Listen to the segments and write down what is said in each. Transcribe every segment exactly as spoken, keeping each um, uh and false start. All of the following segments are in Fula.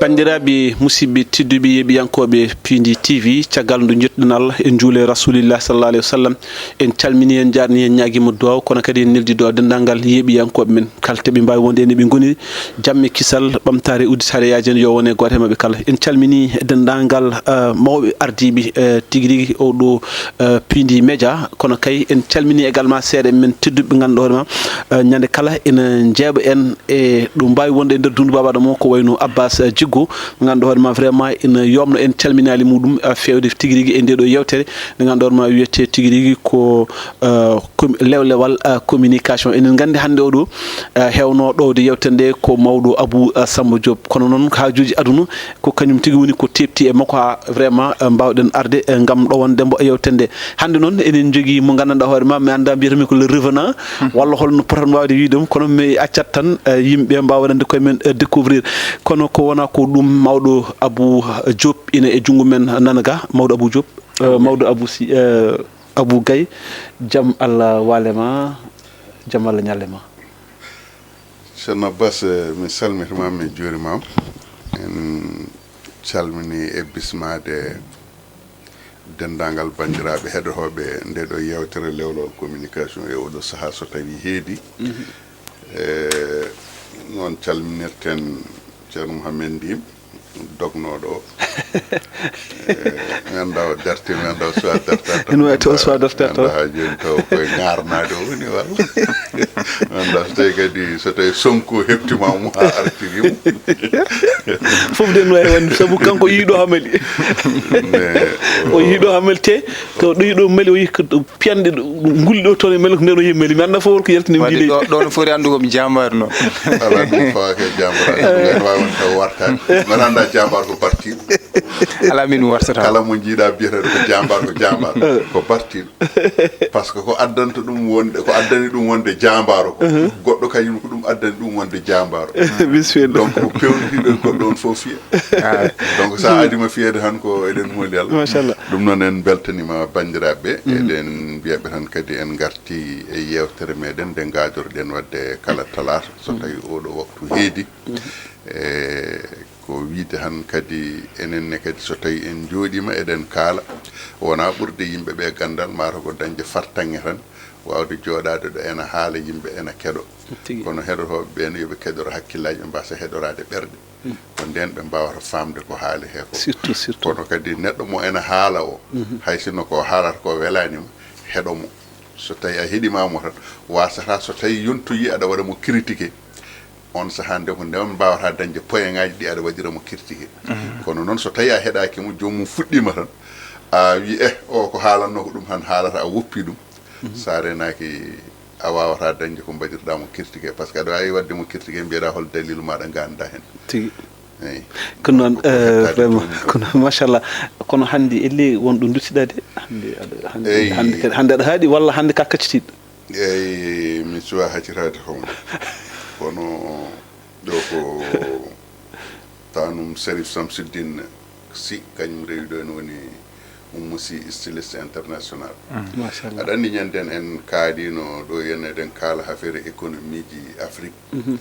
Banndiraaɓe musidɓe tedduɓe yeeɓiyankooɓe Piindi T V, caggal ndu njettuɗen Allah, en njuule Rasulillah sallallahu alayhi wa sallam, en calmini, en njaarni, en ñaagima duwaaw, kono kadi en neldi duwaaw denndaangal yeeɓiyankooɓe men kala, te ɓe mbaawi wonde ene ɓe ngoni jam e kisal, ɓamtaare, udditaare, yaajande yo wone gooto e maɓɓe kala. En calmini denndaangal, eh, mawɓe ardiiɓe, eh, tigi rigi oɗo, eh, Piindi Média, kono kay en calmini également seeɗa men tedduɓe ɓe ngannduɗaa hoore ma, eh, ñande kala ina njeeɓa en e ɗo mbaawi wonde e nder dundu Baaba Adama o, ko wayno Abbas, eh, Jiggo, mo ngannduɗaa hoore ma vraiment ina yomno en calminaali muɗum, eh, feewde tigi rigi e nde ɗo yewtere, nde ngannduɗaa hoore ma wiyete tigi rigi ko, eh, com-, lewlewal, eh, communication. Eɗen nganndi hannde oɗo, eh, heewno ɗowde yewtere nde ko mawɗo Abou, eh, Samba Diop. Kono noon haajuuji aduna ko kañum tigi woni ko teeɓti e makko haa vraiment, eh, mbaawɗen arde, eh, ngam ɗowan dembo e yewtere nde. Hannde noon eɗen njogii mo nganndanɗaa hoore ma, mi anndaa mbiyata mi ko le revenant, walla holno potan waawde wiyde ɗum, kono mi accat tan, eh, yimɓe mbaawa waɗande koye men, eh, découvrir. Kono ko wona ko ɗum, mawɗo Abou Diop ina e junngo men nana ga, mawɗo Abou Diop, eh, mawɗo Abou Sy, eh, Abou Gaye, jam Allah waale ma, jam Allah ñalle ma. Ceerno Abbas, eh, mi salmitima, mi juurima. En calmini e bismaade denndaangal banndiraaɓe heɗotooɓe nde ɗo yewtere lewlewal communication e oɗo sahaa so tawii heedi. Mhm. Eh, noon calminirten Ceerno Mouhamed Ndim, dognooɗo o. Eh, mi anndaa o dartii, mi anndaa o suwaa dartaade. Ene waawi taw o suwaa dartaade taw. Mi anndaa haa jooni taw koye ŋaarnaade o woni walla. Mi anndaa so tawii kadi, so tawii Sonko heɓtiima mo haa artiri mo. Fof de no waawi wonde, sabu kanko yii ɗo Hamali. Ne, o yii ɗo Hamali te, to ɗo yii ɗo Mali, o yii ko piyanɗe ɗo, nguli ɗo toon e Mali, ko nden o yii Mali. Mi anndaa fof holko yaltini mi waɗi jiideji. Ɗo, ɗo no foti anndu ko mi jaambaaro noon. Alaa, ɗum fawaaki e jaambaaro. Ɗum en waawan taw wartaade. Mbeɗa anndaa jaambaaro ko bartiiɗo. Alaa, min wartata. Kala mo njiiɗa biyeteeɗo ko jaambaaro, ko jaambaaro. Ko bartiiɗo. Par ce que ko addanta ɗum wonde, ko addani ɗum wonde jaambaaro ko, mhm, goɗɗo kañum ko ɗum addani ɗum wonde jaambaaro. Bismillah. Donc, ko peewnitiiɗo e goɗɗo on fof fiya. Ah. Donc, so a adii ma fiyeede tan ko eɗen mooli Allah. Machallah. Ɗum noon en mbeltaniima banndiraaɓe. Mhm. Eɗen mbiya ɓe tan kadi en ngartii e yeewtere meɗen nde ngaajorɗen waɗde kala talaata, so, mhm, tawii oɗo waktu heedi. Mhm. E ko wiyde tan kadi, enen ne kadi, so tawii en njooɗiima eɗen kaala, wonaa ɓurde yimɓe ɓe ganndal, maa ko dañde fartaŋŋe tan, waawde jooɗaade ɗo ena haala, yimɓe ena keɗo. Tigi. Kono heɗotooɓe ɓee ne, yo ɓe keɗoro hakkillaaji, ɓe mbaasa heɗoraade ɓerɗe. Mm. Ko ndeen ɓe mbaawata faamde ko haali hee ko. Surtout, surtout. Kono kadi neɗɗo mo ena haala o, mhm, hay sinno ko haalata ko welaani mo, heɗo mo. So tawii a heɗiima mo tan, waasata so tawii yontoyii aɗa waɗa mo critiqué. On sahaa nde ko nde on mbaawata dañde poyeŋaaji ɗi aɗa waɗira mo critiqué. Mhm. Kono noon so tawii a heɗaaki mo, joomum fuɗɗiima tan, a wii, "Eh, o ko haalanno ko ɗum tan haalata," a woppii ɗum. Mhm. So a reenaaki, a waawataa dañde ko mbaɗirɗaa mo critiqué, par ce que aɗa waawi waɗde mo critiqué, mbiyeɗaa hol daliilu maaɗa, ngaandaa heen. Tigi. Eyi. Ko noon, ko, ko, eh, hettaade vraiment, joomum. Kono machallah, kono hannde ellee won ɗo nduttiɗaa de. Hannde aɗa, hannde, eyi, hannde kadi, hannde aɗa haaɗi walla hannde ka kaccitiiɗo? Eyi, mi suwaa haccitaade homo. Kono ɗo ko tanum Serif Samsuddin Sy, kañum rewi ɗo, ene woni Oumou Sy styliste international. Mm. Machallah. Aɗa anndi ñanden en kaaliino ɗo, yen eɗen kaala affaire économie ji Afrique. Mhm.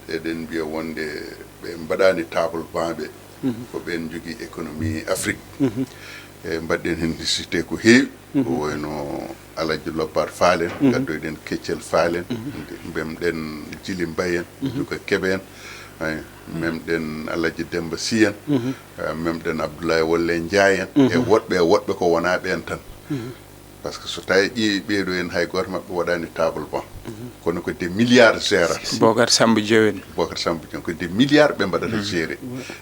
Eɗen mbiya wonde ɓe mbaɗaani table banc ɓe. Mhm. Ko ɓeen njogii économie Afrique. Mhm. E mbaɗɗen heen cité ko heewi. Mhm. Ko wayno Alhaji Lobbar Faal en, mhm, ngaddoyɗen Keccel Faal en, mhm, mbemɗen Jili Mbay en, mhm, Juga Kebe en, ay, mhm, memɗen Alhaji Demba Sy en, mhm, eh, memɗen Abdoulaye Wolle Njaay en, e, mhm, woɗɓe e woɗɓe ko wonaa ɓeen tan. Mhm. Par ce que so tawii ƴeewi ɓee ɗo en, hay gooto maɓɓe waɗaani table banc. Mhm. Kono ko des milliards gérata. Bocar Samba Diaw en. Bocar Samba Diaw, ko des milliards ɓe mbaɗata, mhm, gérer.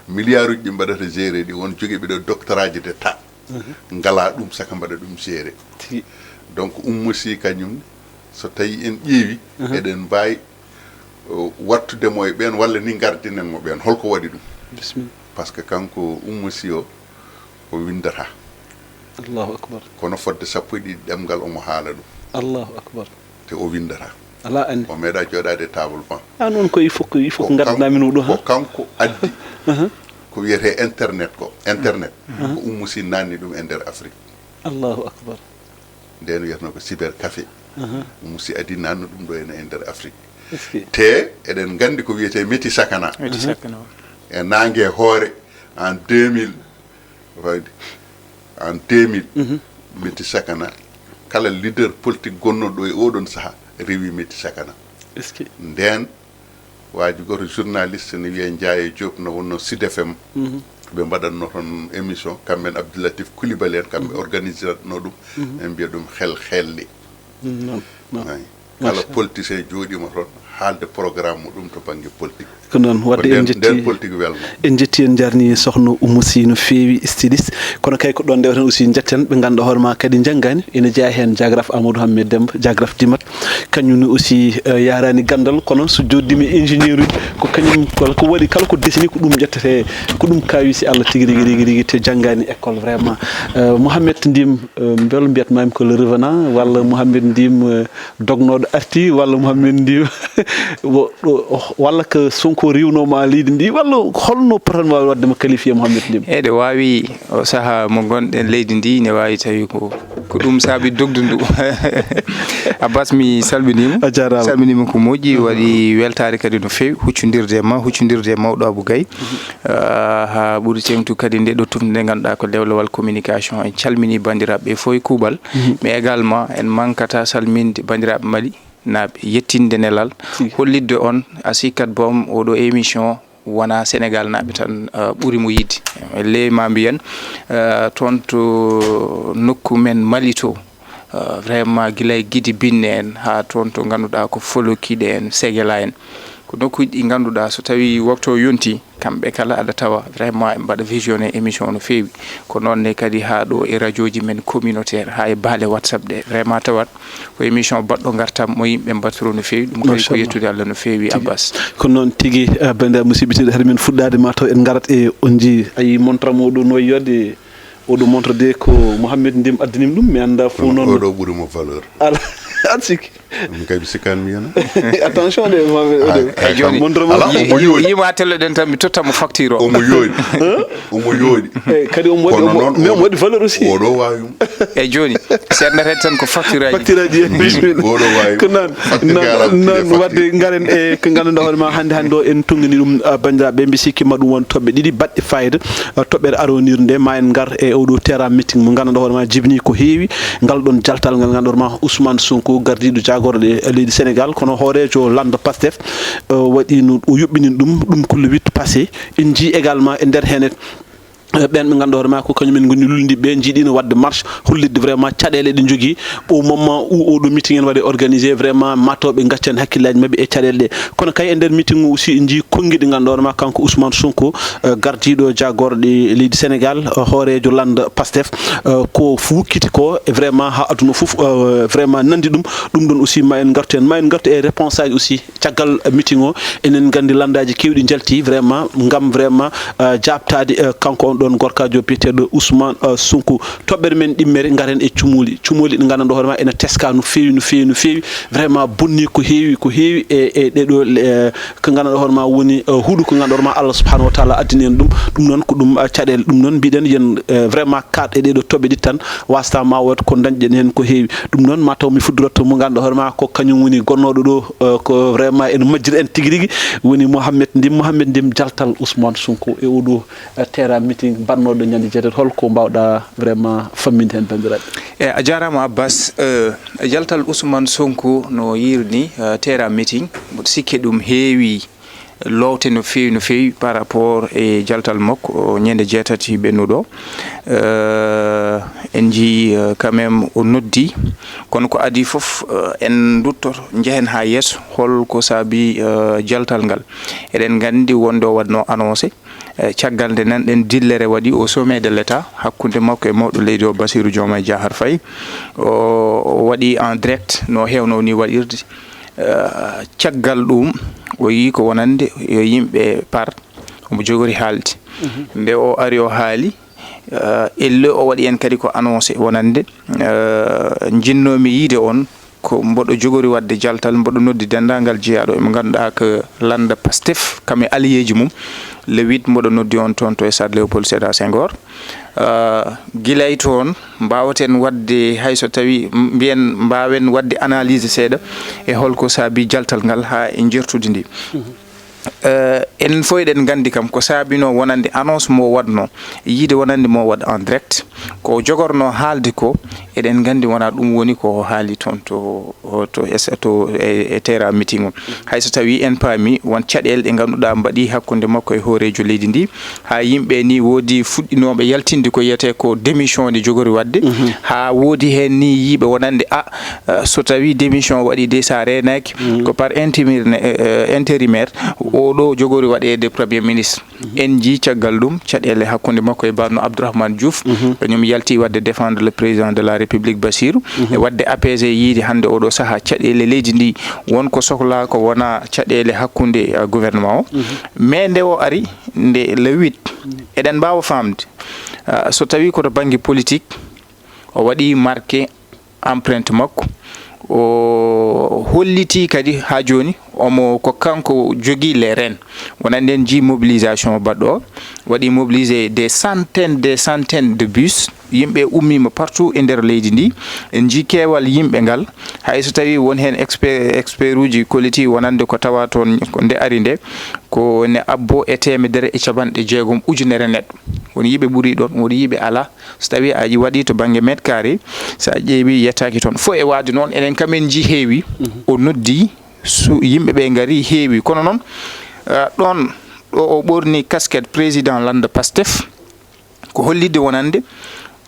Milliards uji ɗi mbaɗata gérer ɗi, won jogiiɓe ɗo doctorat ji d'État. Mhm. Ngalaa ɗum saka mbaɗa ɗum gérer. Tigi. Donc, Oumou Sy kañum, so tawii en ƴeewi, mhm, eɗen mbaawi, o, wattude mo e ɓeen, walla ni ngardinen mo ɓeen. Holko waɗi ɗum? Bismillah. Par ce que kanko Oumou Sy o, o winndataa. Allahu akbar. Kono fodde sappo e ɗiɗi ɗemngal omo haala ɗum. Allahu akbar. Te o winndataa. Alaa anndi. O meeɗaa jooɗaade e table banc. Aan on ko il faut que, il faut ko que ngaddanaa min o ɗo, ko han? Kanko addi, aha, ko wiyetee internet ko. Internet. Aha. Ko Oumou Sy naatni ɗum e nder Afrique. Allahu akbar. Ndeen wiyatnoo ko cyber café. Aha. Oumou Sy addi naatno ɗum ɗo ene e nder Afrique. Est-ce que? Te eɗen nganndi ko wiyetee Meti Sakana. Meti, aha, Sakana. e naange hoore en deux mille, en deux mille, Meti Sakana, kala leader politique gonnooɗo e oɗon saha rewi Meti Sakana. Nden waaji goto journaliste ne wiya Ndiaye Diop, no wonno Sud F M. Ɓe mbaɗatno toon émission, kamɓe en Abdoulatif Coulibaly en, kamɓe organisatno ɗum. En mbiya ɗum xel xelli. Kala politicien jooɗiima toon haalde programme muɗum to bannge politique. Ko noon, wadde en njetti nden politique welno. En njetti, en njarni sohna Oumou Sy no feewi, styliste. Kono kay ko ɗoon ndewten aussi, njetten ɓe ngannduɗaa hoore ma kadi njanngaani. Ene jeyaa heen jaagraf Amadou Hammet Demba, jaagraf Dimat. Kañum ne aussi, eh, yahraani ganndal, kono so jooɗiima e ingénieur uji, ko kañum kala ko waɗi, kala ko desini ko ɗum ƴettete, ko ɗum kaawi si Allah tigi rigi rigi rigi te janngaani école vraiment. Eh, Mouhamed Ndim, eh, mbel mbiyatmaami ko le revenant, walla Mouhamed Ndim, eh, dognooɗo arti, walla Mouhamed Ndim, wo-, ɗo, walla ko Sonko riwnooma leydi ndi, walla holno potan waawi waɗde mo qualifié Mouhamed Ndim? Eɗe waawi, o saha mo ngonɗen leydi ndi, ne waawi tawi ko, ko ɗum saabi dogdu ndu. Abbas, mi salminiima. A jaaraama. Salminiima ko moƴƴi, waɗi weltaare kadi no feewi, huccondirde e ma, huccondirde e mawɗo Abou Gaye. Ah, haa ɓuri teeŋtu kadi nde ɗo tufnde nde ngannduɗaa ko dewlewal communication. En calminii banndiraaɓe ɓe fof e kuuɓal, mais également en mankataa salminde banndiraaɓe Mali naaɓe, yettinde nelal, hollitde on a sikkat boom oɗo émission wonaa Senegal naaɓe tan, ah, ɓuri mo yiɗde. Ellee ma mbiyen, ah, toon to nokku men Mali to, ah, vraiment gila e Gidi Binne en haa toon to ngannduɗaa ko Folokiɗe en, Segela en. Ko nokkuuji ɗi ngannduɗaa so tawii waktu o yontii, kamɓe kala aɗa tawa vraiment ɓe mbaɗa visionné émission no feewi. Ko noon ne kadi haa ɗo e radiooji men communautaire, haa e baale WhatsApp ɗe, vraiment tawat ko émission baɗɗo ngartam mo yimɓe mbattoro no feewi. Ɗum kadi ko yettude Allah no feewi, Abbas. Ko noon tigi, eh, banndiraaɓe musidɓe tedduɓe, hari men fuɗɗaade ma taw en ngarat e on njii, a yii montre am o ɗo no wayi yodde, o ɗo montre de ko Mouhamed Ndim addani mi ɗum, mi anndaa fof. Kono noon oɗo ɓuri mo valeur. Ala, aɗa sikki? Min kay mi sikkaani mi yana. Attention de, Mouhamed, ah, oɗo. Eyi, jooni, montre mo. Ala, omo yooɗi. Yima tello ɗen tan mi totta mo facture o. Omo yooɗi. Omo yooɗi. Eyi, kadi omo waɗi, kono omo, noon mais omo waɗi valeur aussi. Oɗo waawi ɗum. Eyi, jooni, seernata tan ko facture aji. Facture aji, eyi, bismilla. Oɗo waawi. Ko noon, noon, wadde ngaren e ko ngannduɗaa hoore ma hannde, hannde o en tunngini ɗum, ah, banndiraaɓe, mbi sikki ma ɗum won toɓɓe ɗiɗi baɗɗe fayida. Ah, toɓɓere aronire nde, ma en ngar e oɗo terrain meeting mo ngannduɗaa hoore ma jibini ko heewi, ngal ɗon jaltal ngal ngannduɗaa hoore ma Ousmane Sonko, gardiiɗo jaagorɗe leydi Sénégal, kono hooreejo lannda Pastef, ah, waɗi no o yuɓɓinini ɗum, ɗum ko le huit passé. En njii également e nder heen, eh, ɓeen ɓe ngannduɗaa hoore ma ko kañum en ngoni lulndiiɓe ɓe, njiiɗino waɗde marche, hollitde vraiment caɗeele ɗe njogii. Au moment où oɗo meeting en waɗi organisé, vraiment matooɓe ngaccan hakkillaaji maɓɓe e caɗeele ɗe. Kono kay e nder meeting o aussi en njii konngi ɗi ngannduɗaa hoore ma kanko Ousmane Sonko, eh, gardiiɗo jaagorɗe leydi Sénégal, eh, hooreejo lannda Pastef, eh, ko wukkiti ko e vraiment haa aduna fof, eh, vraiment nanndi ɗum. Ɗum ɗon aussi ma en ngartu heen, ma en ngartu e réponse aji aussi. Caggal meeting o, enen nganndi lanndaaji keewɗi njalti vraiment ngam vraiment, euh, jaabtaade, euh, kanko on ɗon gorkaajo biyeteeɗo Ousmane, euh, Sonko. Toɓɓere men ɗimmere, ngaren e cumooli. Cumooli ɗi nganndanɗo hoore ma ene teska no feewi, no feewi, no feewi. Vraiment bonni ko heewi, ko heewi e, e ɗeɗo, euh, ko nganndanɗo hoore ma woni, euh, huɗo ko nganndanɗo hoore ma Allah subhanahu wa taala addani en ɗum. Ɗum noon ko ɗum, euh, caɗeele. Ɗum noon mbiɗen yen, euh, vraiment kaat e ɗeɗo toɓɓe ɗi tan. Wasata ma wot ko dañɗen heen ko heewi. Ɗum noon, mataw mi fuddorto mo ngannduɗaa hoore ma ko kañum woni gonnooɗo ɗo, eh, ko vraiment ene majjiri en tigi rigi, woni Mohamed Ndim. Mohamed Ndim, jaltal Ousmane Sonko e oɗo, eh, terrain meeting mbaɗnooɗo ñande jeetati, holko mbaawɗa vraiment famminde heen banndiraaɓe? E, a jaaraama Abbas. Eh, jaltal Ousmane Sonko no yiiri ni, eh, terrain meeting, mboɗo sikki ɗum heewi loowde no feewi, no feewi par rapport e jaltal makko, o, ñande jeetati ɓennuɗo. Euh, en njii, euh, quand même o noddi, kono ko adii fof, euh, en nduttoto, njehen haa yeeso, holko saabi, euh, jaltal ngal. Eɗen nganndi wonde o waɗno annoncé, euh, caggal nde nanɗen dillere waɗi au sommet de l'État hakkunde makko e mawɗo leydi o, Bassirou Diomaye Diakhar Faye. O, o waɗi en direct no heewno ni waɗirde. Eh, caggal ɗum, o yii ko wonande yo yimɓe par, omo jogori haalde. Mhm. Nde o ari o haali, eh, elle o waɗi en kadi ko annoncé wonande, eh, njinnoomi yiide on ko mboɗo jogori waɗde jaltal, mboɗo noddi denndaangal jeyaaɗo e mo ngannduɗaa ko lannda Pastef, kam e alliéji mum. Le huit mboɗo noddi on toon to e Stade Léopold Sédar Senghor. Ah, gila e toon, mbaawaten waɗde, hay so tawii, m-, mbiyen, mbaawen waɗde analyse seeɗa e holko saabi jaltal ngal haa e njeertudi ndi. Mhm. Eh, enen fof eɗen nganndi kam ko saabinoo wonande annonce mo waɗnoo, yiide wonande mo waɗ en direct, ko jogornoo haalde ko, eɗen nganndi wonaa ɗum woni ko o haali toon to, to, es- to e, e terrain meeting o. Hay so tawii en paami won caɗeele ɗe ngannduɗaa mbaɗii hakkunde makko e hooreejo leydi ndi, haa yimɓe ni woodi fuɗɗinooɓe yaltinde ko wiyetee ko démission ne jogori waɗde, haa woodi heen ni yiiɓe wonande a, eh, so tawii démission waɗi de, so a reenaaki, ko par intérimaire, eh, eh, intérimaire, oɗo jogori waɗeede premier ministre. En njii caggal ɗum caɗeele hakkunde makko e Banno Abdourahmane Diouf, kañum yalti waɗde défendre le président de la République Bassirou, e waɗde apaiser yiide hannde oɗo sahaa caɗeele leydi ndi, won ko sohlaa ko wonaa caɗeele hakkunde, eh, gouvernement o. Mais nde o ari, nde le huit, eɗen mbaawa faamde, ah, so tawii ko to bannge politique, o waɗi marqué empreinte makko, o hollitii kadi haa jooni omo ko kanko jogii les rênes. Wonande en njii mobilisation baɗɗo o, waɗi mobiliser des centaines, des centaines de bus, yimɓe ummiima partout e nder leydi ndi, en njii keewal yimɓe ngal, hay so tawii won heen expe-, expert uji kolliti wonande ko tawa toon ko nde ari nde, ko ne abbo e teemedere e capanɗe jeegom ujunere neɗɗo. Won yiɓe ɓuri ɗoon, won yiɓe alaa. So tawii a waɗii to bannge mètre carré, so a ƴeewi yettaaki toon. Fof e waade noon, enen kam en njii heewi, o noddi, su-, yimɓe ɓe ngari heewi. Kono noon, ah, ɗoon ɗo o ɓorni casquette président lannda Pastef, ko hollitde wonande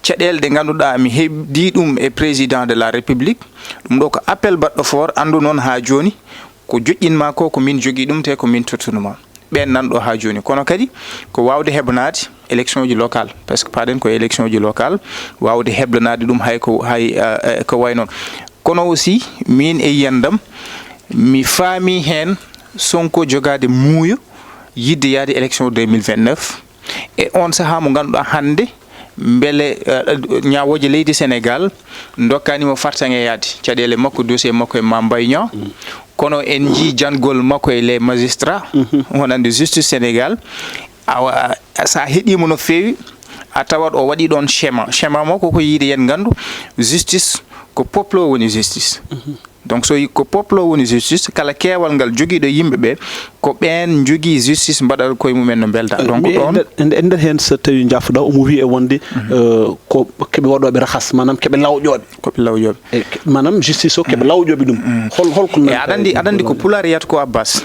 caɗeele ɗe ngannduɗaa mi heɓdii ɗum e président de la République. Ɗum ɗo ko appel baɗɗo fort, anndu noon haa jooni ko joƴƴinmaa ko, ko min jogii ɗum, te ko min tottunuma ɓeen nan ɗo haa jooni. Kono kadi ko waawde heblanaade élection ji locale, parce que paaɗen ko élection ji locale, waawde heblanaade ɗum hay ko, hay, eh, eh, ko way noon. Kono aussi, min e yiyandam, mi faami heen Sonko jogaade muuyo yiɗde yaade élection deux mille vingt-neuf. E on sahaa mo ngannduɗaa hannde, mbele, eh, ñaawooje leydi Sénégal ndokkaani mo fartaŋŋe yaade, caɗeele makko, dossier makko e Mame Mbaye Niang. Kono en njii jangol makko e les magistrats, wonande justice Sénégal. Awa, so a heɗiima no feewi, a tawat o waɗi ɗoon schéma. Schéma makko ko yiide yen nganndu, justice ko poplo woni justice. Donc, so yi ko poplo woni justice, kala keewal ngal jogiiɗo yimɓe ɓe, ko ɓeen njogii justice mbaɗa koye mumen no mbelda. Donc, mais e ɗoon nder, e nder heen, so tawii njaafuɗaa, omo wiyi e wonde, eh, ko keɓe waɗooɓe rahas, maanaam keɓe lawƴooɓe. Ko ɓe lawƴooɓe. E ke-, maanaam justice o keɓe lawƴooɓe ɗum. Hol, hol ko E nanta aɗa anndi, e aɗa anndi ko ɗum? Pulaar yiyata ko Abbas.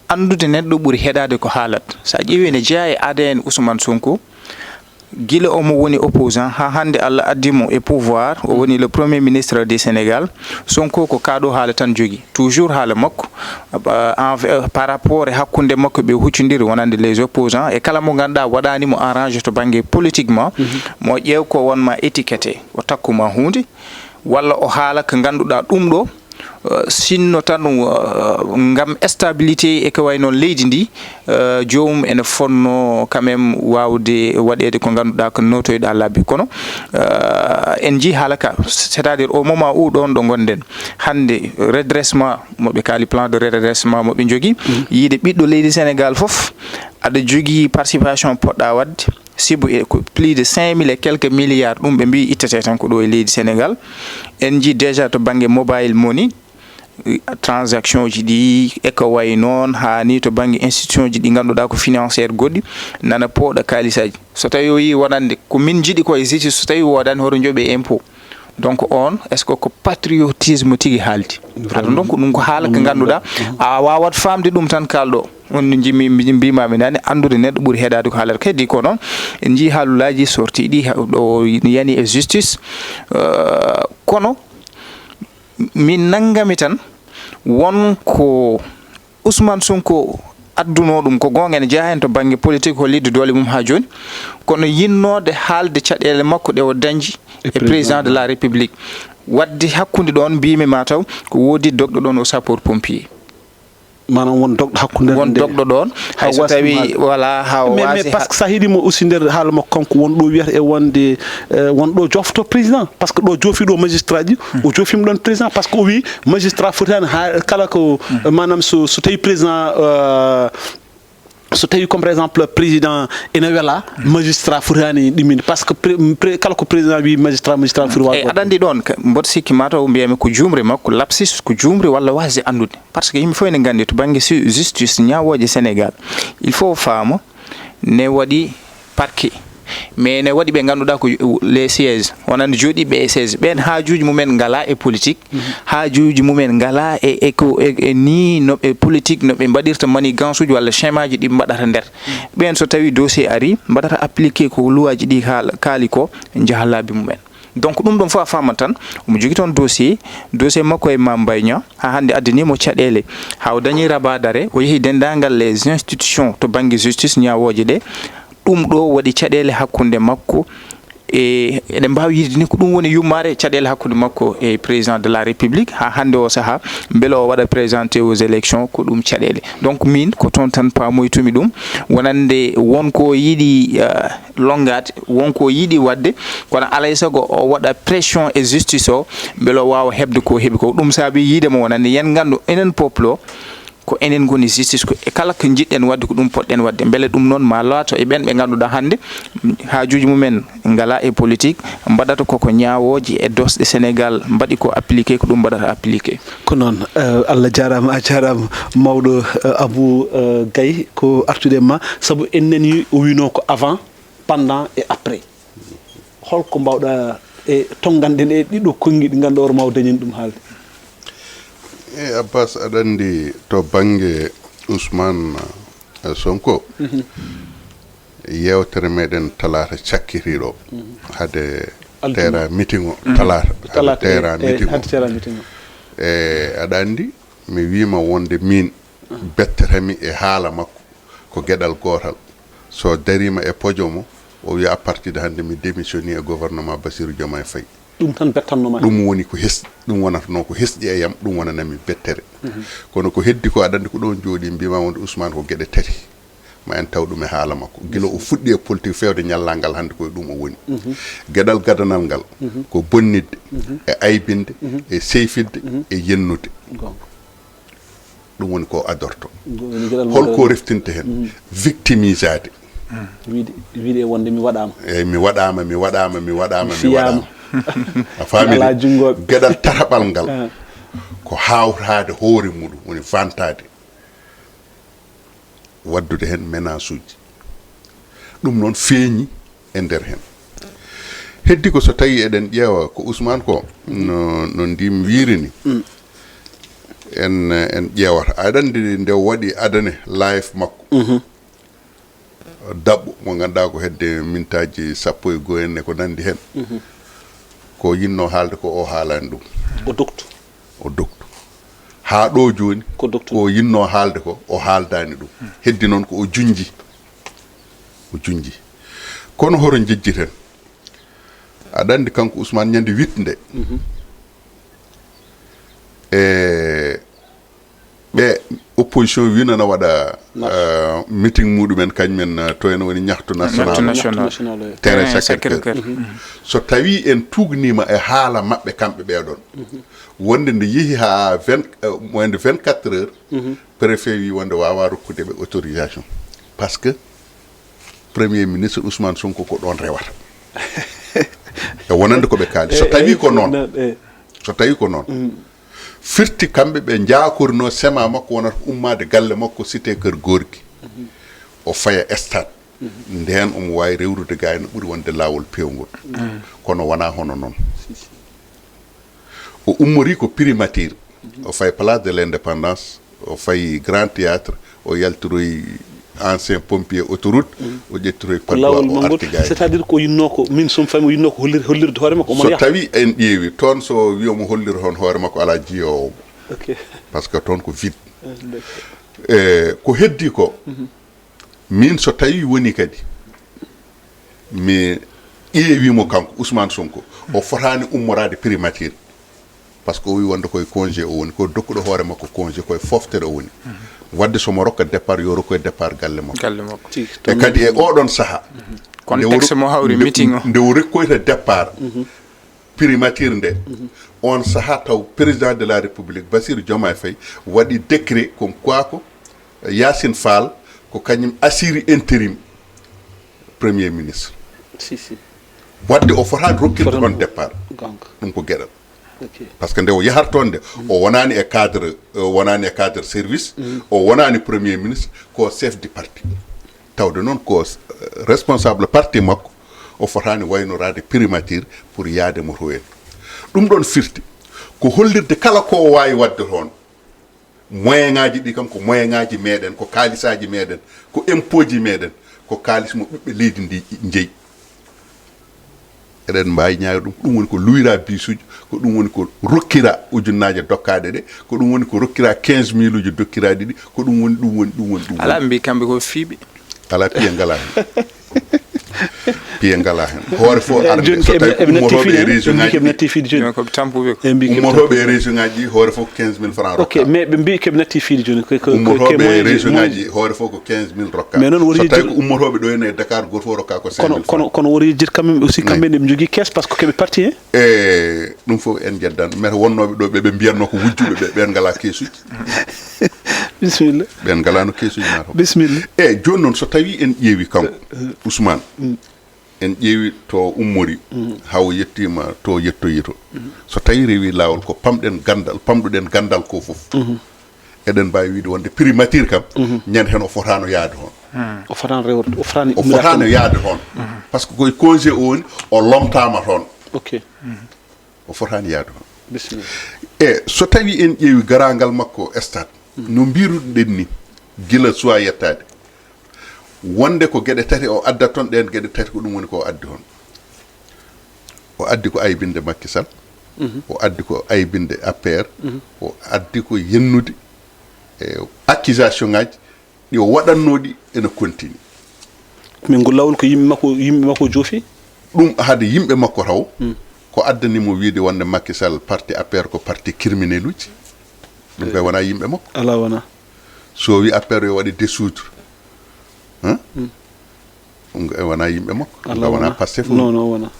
Anndude neɗɗo ɓuri heɗaade ko haalat. So a ƴeewi ene jeyaa e A D N Ousmane Sonko, gila omo woni opposant haa hannde Allah addi mo e pouvoir, o woni le premier ministre du Sénégal. Sonko ko kaa ɗo haala tan jogii. Toujours haala makko, euh, en, euh, par rapport e hakkunde makko ɓe huccondiri wonande les opposants, e kala mo ngannduɗaa waɗaani mo arrangé to bannge politiquement, mo ƴeew ko won ma étiquette, o takku ma huunde, walla o haala ko ngannduɗaa ɗum ɗo, euh, sinno tan, euh, ngam stabilité e ko way noon leydi ndi, euh, joomum ene fotnoo quand même waawde waɗeede ko ngannduɗaa ko nootoyɗaa labbi. Kono, euh, en njii haala ka, c'est-à-dire au moment où ɗoon ɗo ngonɗen, hannde redressement mo ɓe kaali, plan de redressement mo ɓe njogii, yiide ɓiɗɗo leydi Sénégal fof, aɗa jogii participation poɗɗaa waɗde, sibu e ko plus de cinq mille et quelques milliards ɗum ɓe mbii ittetee tan ko ɗo e leydi Sénégal. En njii déjà to bannge mobile money, transaction ji ɗi e ko wayi noon, haa ni to bannge institution ji ɗi ngannduɗaa ko financière goɗɗi, nana pooɗa kaalisaaji. So tawii o yii wonande ko min njiɗi ko e justice, so tawii woodaani hoto njoɓe impôt. Donc on, est-ce que ko patriotisme tigi haaldi? Aɗa donc ɗum ko haala ko ngannduɗaa, a waawat faamde ɗum tan kaalɗo. On no njimi, mbi-, mbiimaami naane, anndude neɗɗo ɓuri heɗaade ko haalata. Kadi ko noon, en njii haalulaaji sortiiɗi ha-, ɗo yani e justice. Euh, kono min nanngami tan, won ko Ousmane Sonko addunoo ɗum, ko goonga ene jeyaa heen to bannge politique, hollitde doole mum haa jooni, kono yinnoode haalde caɗeele makko ɗe o dañji e président de la République. Waɗde hakkunde ɗoon, mbiimi ma taw ko woodi dogɗo ɗoon o sapeur pompier. Maanaam won dogɗo hakkunde Won nde dogɗo ɗoon, hay so waasi tawii haal- wala haa o Mais, mais waasi parce ha- que so a heɗiima aussi nder haala makko kanko, won ɗo wiyata e wonde, eh, won ɗo joofto président, parce que ɗo joofi ɗo magistrat ji, o joofiima ɗoon président, parce que o wi magistrat fotaani haa kala ko, eh, maanaam so, so tawi président, eh, So tawi comme par exemple président ene wela, magistrat fotaani ɗiminde, par ce que pré- pré- kala ko président wi magistrat, magistrat foti waawde Eyi, aɗa anndi ɗoon, mboɗo sikki mataw mbiyami ko juumre makko, lapsus, ko juumre walla waasde anndude. Par ce que yimɓe fof ene nganndi to bannge justice, ñaawooje Sénégal, il faut faama ne waɗi parquet, mais ne waɗi ɓe ngannduɗaa ko les sièges, wonande jooɗiiɓe e siège ɓeen, haajuuji mumen ngalaa e politique. Haajuuji mumen ngalaa e e ko e e ni no ɓe politique, no ɓe mbaɗirta manigance uji walla schémaaji ɗi mbaɗata nder. Ɓeen so tawii dossier arii, mbaɗata appliqué ko luwaaji ɗi kaali ko, njaha laabi mumen. Donc ɗum ɗoon fof a faamat tan, omo jogii toon dossier, dossier makko e Mame Mbaye Niang, haa hannde addanii mo caɗeele, haa o dañi rabat d'arrêt, o yehi denndaangal les institutions to bannge justice, ñaawooje ɗe. Ɗum ɗo waɗi caɗeele hakkunde makko e eɗen mbaawi yiyde ni ko ɗum woni yummaare caɗeele hakkunde makko e président de la république haa hannde o sahaa, mbele o waɗa présenté aux élections, ko ɗum caɗeele. Donc miin ko toon tan paamoytumi ɗum, wonande won ko yiɗi lonngaade, won ko yiɗi waɗde, kono alaa e sago o waɗa pression e justice o mbele o waawa heɓde ko heɓi ko. Ɗum saabi yiide mo wonande yen nganndu enen peuple o, ko enen ngoni justice, ko e kala ko njiɗɗen waɗde ko ɗum poɗɗen waɗde. Mbele ɗum noon ma laato e ɓeen ɓe ngannduɗaa hannde haajuuji mumen ngalaa e politique, mbaɗata ko ko ñaawooje e doosɗe Sénégal mbaɗi ko appliqué, ko ɗum mbaɗata appliqué. Ko noon. Eh, Allah jaaraama, a jaaraama mawɗo, eh, Abou, eh, Gaye, ko artude e ma, sabu en nanii o wiinoo ko avant, pendant et après. Holko mbaawɗa e tonnganɗen e ɗiɗo konngi ɗi ngannduɗaa hoore ma o dañi ɗum haalde? E Abbas, aɗa anndi to bannge Ousmane, eh, Sonko, yeewtere meɗen talaata cakkitiiɗo hade teera meeting o, talaata hade teera meeting o. E aɗa anndi mi wiima wonde miin bettatami e haala makko ko geɗal gootal. So dariima e podium o, o wiya à partir de hannde mi démissionne e gouvernement Bassirou Diomaye Faye. Ɗum tan bettanno ma. Ɗum woni ko hes ɗum wonatno ko hesɗi e yam, ɗum wonanami bettere. Kono ko heddi ko, aɗa anndi ko ɗo jooɗi mbima wonde Ousmane ko geɗe tati ma en taw ɗum e haala makko, gila o fuɗɗi e politique fewde ñallal ngal hannde koye ɗum o woni. Geɗal gadanal ngal ko bonnidde e aybinde e seyfidde e yennude. Ɗum woni ko adorto. Holko reftinta heen? Victimisaade. Wiide, wiide wonde mi waɗaama. Eyi, mi waɗaama, mi waɗaama, mi waɗaama, mi waɗaama. A faamii? Geɗal tataɓal ngal ko hawtaade hoore muɗum, woni vantaade, waɗdude heen menace uji. Ɗum noon feeñi e nder heen. Heddi ko so tawii eɗen ƴeewa ko Ousmane ko no, no ndim wiiri ni, en, en ƴeewata. Aɗa anndi nde o waɗi adane live makko, daɓɓo mo ngannduɗaa ko hedde mintaaji sappo e goo en e ko nanndi heen, ko yinnoo haalde ko o haalaani ɗum. O dogtu. O dogtu. Haa ɗo jooni ko yinnoo haalde ko o haaldaani ɗum. Heddi noon ko o junnji. O junnji. Kono hoto njejjiten. Aɗa anndi kanko Ousmane ñande wittnde e ɓe opposition wino na waɗa meeting muɗumen kañumen to en woni ñaxtu national, terrain Sacré-Cœur. So tawi en tugnima e haala maɓɓe kamɓe ɓeɗon, wonde nde yeehi ha vingt moins de vingt-quatre heures, préfet wi wonde wawa rokkude ɓe autorisation, par ce que premier ministre Ousmane Sonko ko ɗon rewata. E wonande ko ɓe kaali, so tawi ko noon, so tawi ko noon, firti kamɓe ɓe jaakorino sema makko wonata ko ummade galle makko cité Keur Gorgui, o faya stade. Ndeen omo waawi rewrude gaa ene ɓuri wonde laawol peewngol. Kono wonaa hono noon. O ummori ko primature, o fayi place de l'indépendance, o fayi grand théâtre, o yaltiroyi ancien pompier autoroute, o ƴettiroyi padoa, o arti gaa. C'est à dire ko yinnoo ko min sum fami o yinnoo ko hollir hollirde hoore makko omo yaha. So tawi en ƴeewi toon, so wi omo hollira hoon hoore makko alaa jiyoowo mo. Par ce que toon ko vide. E ko heddi ko, min so tawi woni kadi mi ƴeewi mo kanko Ousmane Sonko, o fotaani ummoraade primature, par ce que o wi wonde koye congé o woni, ko dokkuɗo hoore makko congé, koye foftere o woni. Wadde somo rokka départ yo rokkoye départ galle makko. E kadi e oɗon saha, contexte mo hawri meeting o, nde o rokkoyta départ primature nde, on saha taw président de la république Bassirou Diomaye Faye waɗi décret comme quoi ko Yacine Fall Ko kañum assurer intérim premier ministre. Si, si. Wadde o fotaani rokkirde Fotaani on départ. Gonga. Ɗum ko geɗal. Ok. Par ce que nde o yahata toon nde, o wonaani e cadre, o wonaani e cadre service, o wonaani premier ministre, ko chef du parti. Tawde noon ko eh, responsable parti makko, o fotaani waynoraade primature pour yahde mo to en. Ɗum ɗoon firti ko hollirde kala ko o waawi waɗde toon. Moyen ngaji ɗi kam ko moyen ngaji meɗen, ko kaalisaji meɗen, ko impôt ji meɗen, ko kaalis mo ɓiɓɓe leydi ndi njeyi. Eɗen mbaawi ñaawde ɗum. Ko ɗum woni ko luwira bisuji, ko ɗum woni ko rokkira ujunnaaje dokkaaɗe ɗe, ko ɗum woni ko rokkira quinze mille uji dokkiraaɗi ɗi, ko ɗum woni, ɗum woni, ɗum woni, ɗum woni. Alaa, ɓe mbi kamɓe ko fiiɓe. Alaa, piye ngalaa heen. Piye ngalaa heen. Hoore fof arde, Jooni so eɓe tawi ko eɓe natti ummotooɓe e fiiɗi, région eɓe mbi ngaji keɓe ɗi, natti fiiɗi jooni. Jooni ko ɓe tampuɓe ko. Eɓe mbi keɓe ummotooɓe e région ngaji ɗi, hoore fof ko quinze mille francs Ok, rokka. Mais ɓe mbi keɓe natti fiiɗi jooni. Ko, ko, ko Ummotooɓe e moyen ji, région moyen ngaji ɗi, hoore fof ko quinze mille rokka. Mais noon wori So tawi yejjir- ko ummotooɓe ɗo ene e Dakar, gooto fof rokka ko cinq Kono, mille kono, francs. Kono wori yejjir quand même aussi, kamɓe ne ɓe njogii kees, parce que keɓe parti, hein? E ɗum fof en njeddan. Mais wonnooɓe ɗo ɓe, ɓe mbiyatno ko wujjuɓe ɓe, ɓen ngalaa keesuji. Bisimilla. Ɓen ngalaano keesuji mataw. Bisimilla. E jooni noon, so tawi en ƴeewi kanko, Ousmane, en ƴeewi to ummori, haa o yettiima to yettoyi to. So tawi rewi laawol ko pamɗen ganndal, pamɗuɗen ganndal ko fof. Eɗen mbaawi wiide wonde primature kam, ñande heen o fotaano yahde toon. O fotaano rewde, o fotaano O ummirde fotaano tan. Yahde toon. Par ce que koye congé o woni, o lomtaama toon. Ok. O fotaani yahde toon. Bisimilla. E so tawi en ƴeewi garaangal makko e stade, no mbiruɗen ni, gila suwa yettaade, wonde ko geɗe tati o addat toon, ɗeen geɗe tati ko ɗum woni ko o addi toon. O addi ko aybinde Macky Sall, o addi ko aybinde A P R, o addi ko yennude e accusation ngaji ɗi o waɗatnoo ɗi ene continue. Min ngol laawol ko yimɓe makko, yimɓe makko joofi? Ɗum hade yimɓe makko taw, ko addani mo wiide wonde Macky Sall, parti A P R ko parti criminel uji. Ɗum kay wonaa yimɓe makko. Alaa wonaa. So o wi A P R yo waɗe dissoudre, hein? Ɗum kay wonaa yimɓe makko. Ɗum Alaa kay wonaa wonaa. Pastef. Non, non, wonaa.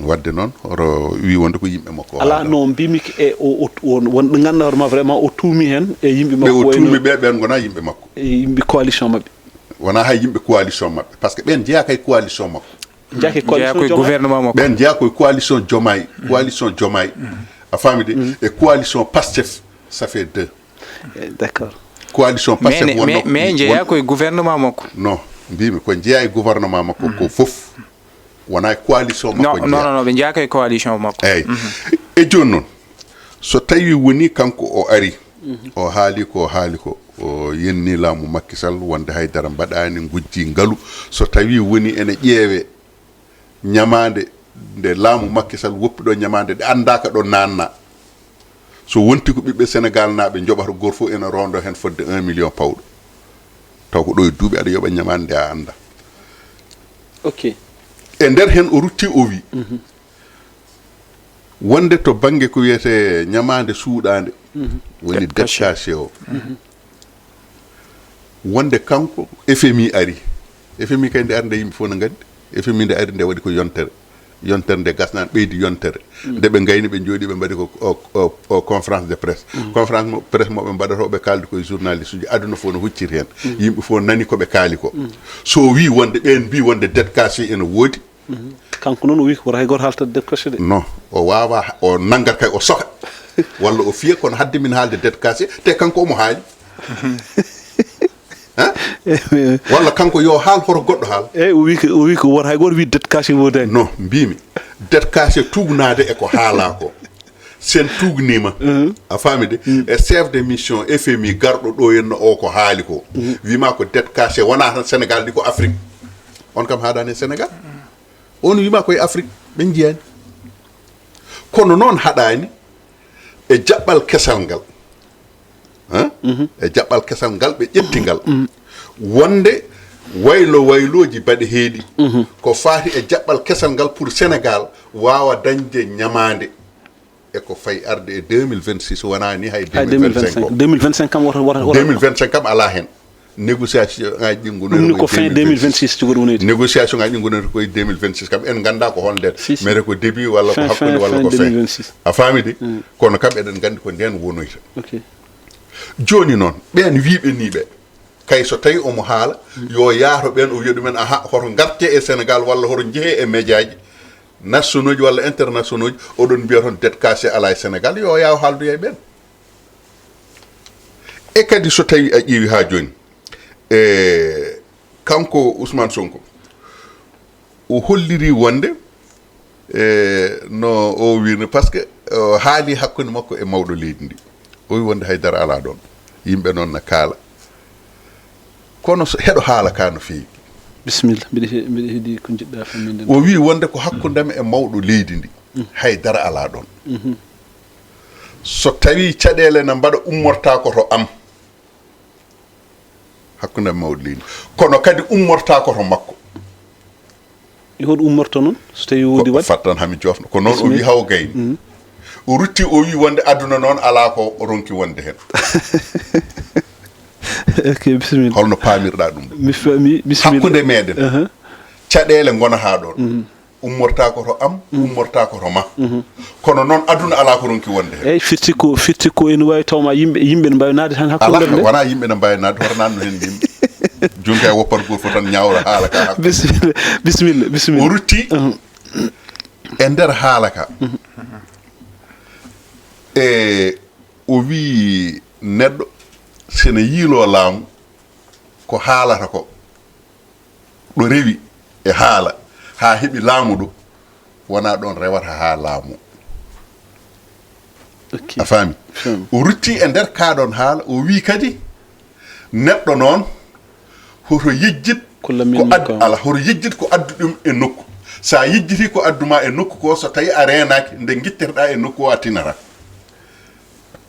Wadde noon, oto wi wonde ko yimɓe makko o Alaa, haalda. Non, mbimi ko e o, o, on, won ɓe ngannduɗaa hoore maa vraiment o tuumi heen e yimɓe Ɓe makko o wayno tuumi ɓe, ɓen ngonaa yimɓe makko. e yimɓe coalition maɓɓe. Wonaa hay yimɓe coalition maɓɓe, par ce que ɓen jeyaa kay coalition makko. Njaake Jeyaa coalition koye Diomaye. Gouvernement makko. Ɓen jeyaa koye coalition Diomaye, coalition Diomaye. A faami de? E coalition Pastef, ça fait deux. Eh, d'accord. Coalition Mais Pastef ne- wonno mais- mais jeyaa koye gouvernement makko. Non, mbimi ko jeyaa e gouvernement makko ko fof. Wonaa e coalition Non, makko non, jeyaa. Non, non, ɓe jeyaa koye coalition makko. Eyyi. E jooni noon, so tawi woni kanko o ari, o haali ko haali ko, o yenni laamu Macky Sall wonde haydara mbaɗaani, ngujji ngalu. So tawi woni ene ƴeewe ñamaande nde laamu Macky Sall woppi ɗo, ñamaande ɗe anndaaka ɗo naanna. So wonti ko ɓiɓɓe Sénégal naaɓe njoɓata, gooto fof ene rondo heen fodde un million pawɗo. Taw ko ɗo e duuɓi aɗa yoɓa ñamaande nde a annda. Ok. E nder heen o rutti o wi, wonde to bannge ko wiyetee ñamaande suuɗaande, woni Dette cachée. Dette cachée o. Wonde kanko F M I ari. F M I kay nde ari nde yimɓe fof no nganndi. F M I nde ari nde waɗi ko yontere. Yontere nde gasnaani, ɓeydi yontere. Nde ɓe ngayni, ɓe njooɗi, ɓe mbaɗi ko o, o, o conférence de presse. Conférence mo, presse mo ɓe mbaɗata o, ɓe kaaldi koye journaliste uji. Aduna fof no hucciti heen. Yimɓe fof nani ko ɓe kaali ko. So o wi wonde, ɓeen mbi wonde dette cachée ene woodi. Kanko noon o wi ko wota hay gooto haalta dette cachée de. Non, o waawaa, o nanngat kay o soka. Walla o fiya, kono hadde min haalde dette cachée, te kanko omo haali. Hein? Walla kanko yo haal, hoto goɗɗo haal. Eyyi, o wi ko, o wi ko wota hay gooto wi dette cachée woodaani. Non, mbimi, dette cachée tuugnaade e ko haalaa ko. Sen tuugniima, a faami de, e chef de mission F M I garɗo ɗo henna o ko haali ko. Wima ko dette cachée, wonaa tan Sénégal, ɗi ko Afrique. On kam haɗaani e Sénégal. On wima koye Afrique, ɓe njiyaani. Kono noon haɗaani e jaɓɓal kesal ngal. Hein? E jaɓɓal kesal ngal ɓe ƴetti ngal. Wonde waylo waylooji mbaɗe heeɗi. Ko faati e jaɓɓal kesal ngal pour Sénégal waawa dañde ñamaande. E ko fayi arde e deux mille vingt-six, wonaa ni hay Hay deux mille vingt-cinq. Deux mille vingt-cinq kam wota, wota, wota. Deux mille vingt-cinq kam alaa heen. Négociation ngaji ɗi Ɗum ni ko fin deux mille vingt-six jogori wonayde. Négociation ngaji ɗi gonata koye deux mille vingt-six kam, en ngannda ko hol nden. Si, si. Mere ko début walla ko Fin, hakkunde fin, walla fin ko fin. deux mille vingt-six. A faami de? Kono kam eɗen nganndi ko nden wonoyta. Ok. Jooni noon, ɓeen wiiɓe ni ɓe, Kay so tawi omo haala, yo yaato ɓeen, o wiya ɗumen, aha, hoto ngarte e Sénégal walla hoto njehe e médiaji nationauji walla internationauji, oɗon mbiya toon dette cachée alaa e Sénégal, yo yaaw haaldoya e ɓeen. E kadi so tawi a ƴeewi haa jooni, e kanko Ousmane Sonko, o holliri wonde, e no o wiirni, parce que o haali hakkunde makko e mawɗo leydi ndi, o wi wonde haydara alaa ɗoon, yimɓe noon na kaala. Kono so heɗo haala ka no feewi. Bisimilla, mbiɗa he- mbiɗa heɗi ko njiɗɗa famminde. O wi wonde ko hakkundam e mawɗo leydi ndi, haydara alaa ɗoon. So tawi caɗeele na mbaɗa, ummorta ko to am, hakkunde am e mawɗo leydi, kono kadi ummorta ko to makko. E hoɗo ummorto noon so tawi woodi waɗ? Fattan hami jofno ko noon o wi haw gayni. O rutti, o wi wonde aduna noon alaa ko ronki wonde heen. Ok, bisimilla. Holno paamirɗa ɗum? Mi fami, bisimilla. Hakkunde meɗen, caɗeele ngona haa ɗoon. Ummorta ko to am, ummorta ko to ma. Kono noon aduna alaa ko ronki wonde heen. Eyyi, firti ko, firti ko ene waawi taw ma yimɓe, yimɓe ne mbaawi naatde tan hakkunde nder nde. Wona yimɓe ne mbaawi naatde, hoto naatno heen yimɓe. Jonta e woppata gooto fof tan ñaawra haala ka hakkunde. Bisimilla, bisimilla, bisimilla. O rutti e nder haala ka. E o wii neɗɗo sene yiiloo laamu, ko haalata ko, ɗo rewi e haala haa heɓi laamu ɗo, wonaa ɗoon rewata haa laamu. Ok. A faami? Faami. O rutti e nder kaa ɗoon haala, o wii kadi neɗɗo noon hoto yejjit ko addu ɗum e nokku. So a yejjitii ko addu ma e nokku ko, so tawi a reenaaki, nde ngittirɗaa e nokku o, a tinata.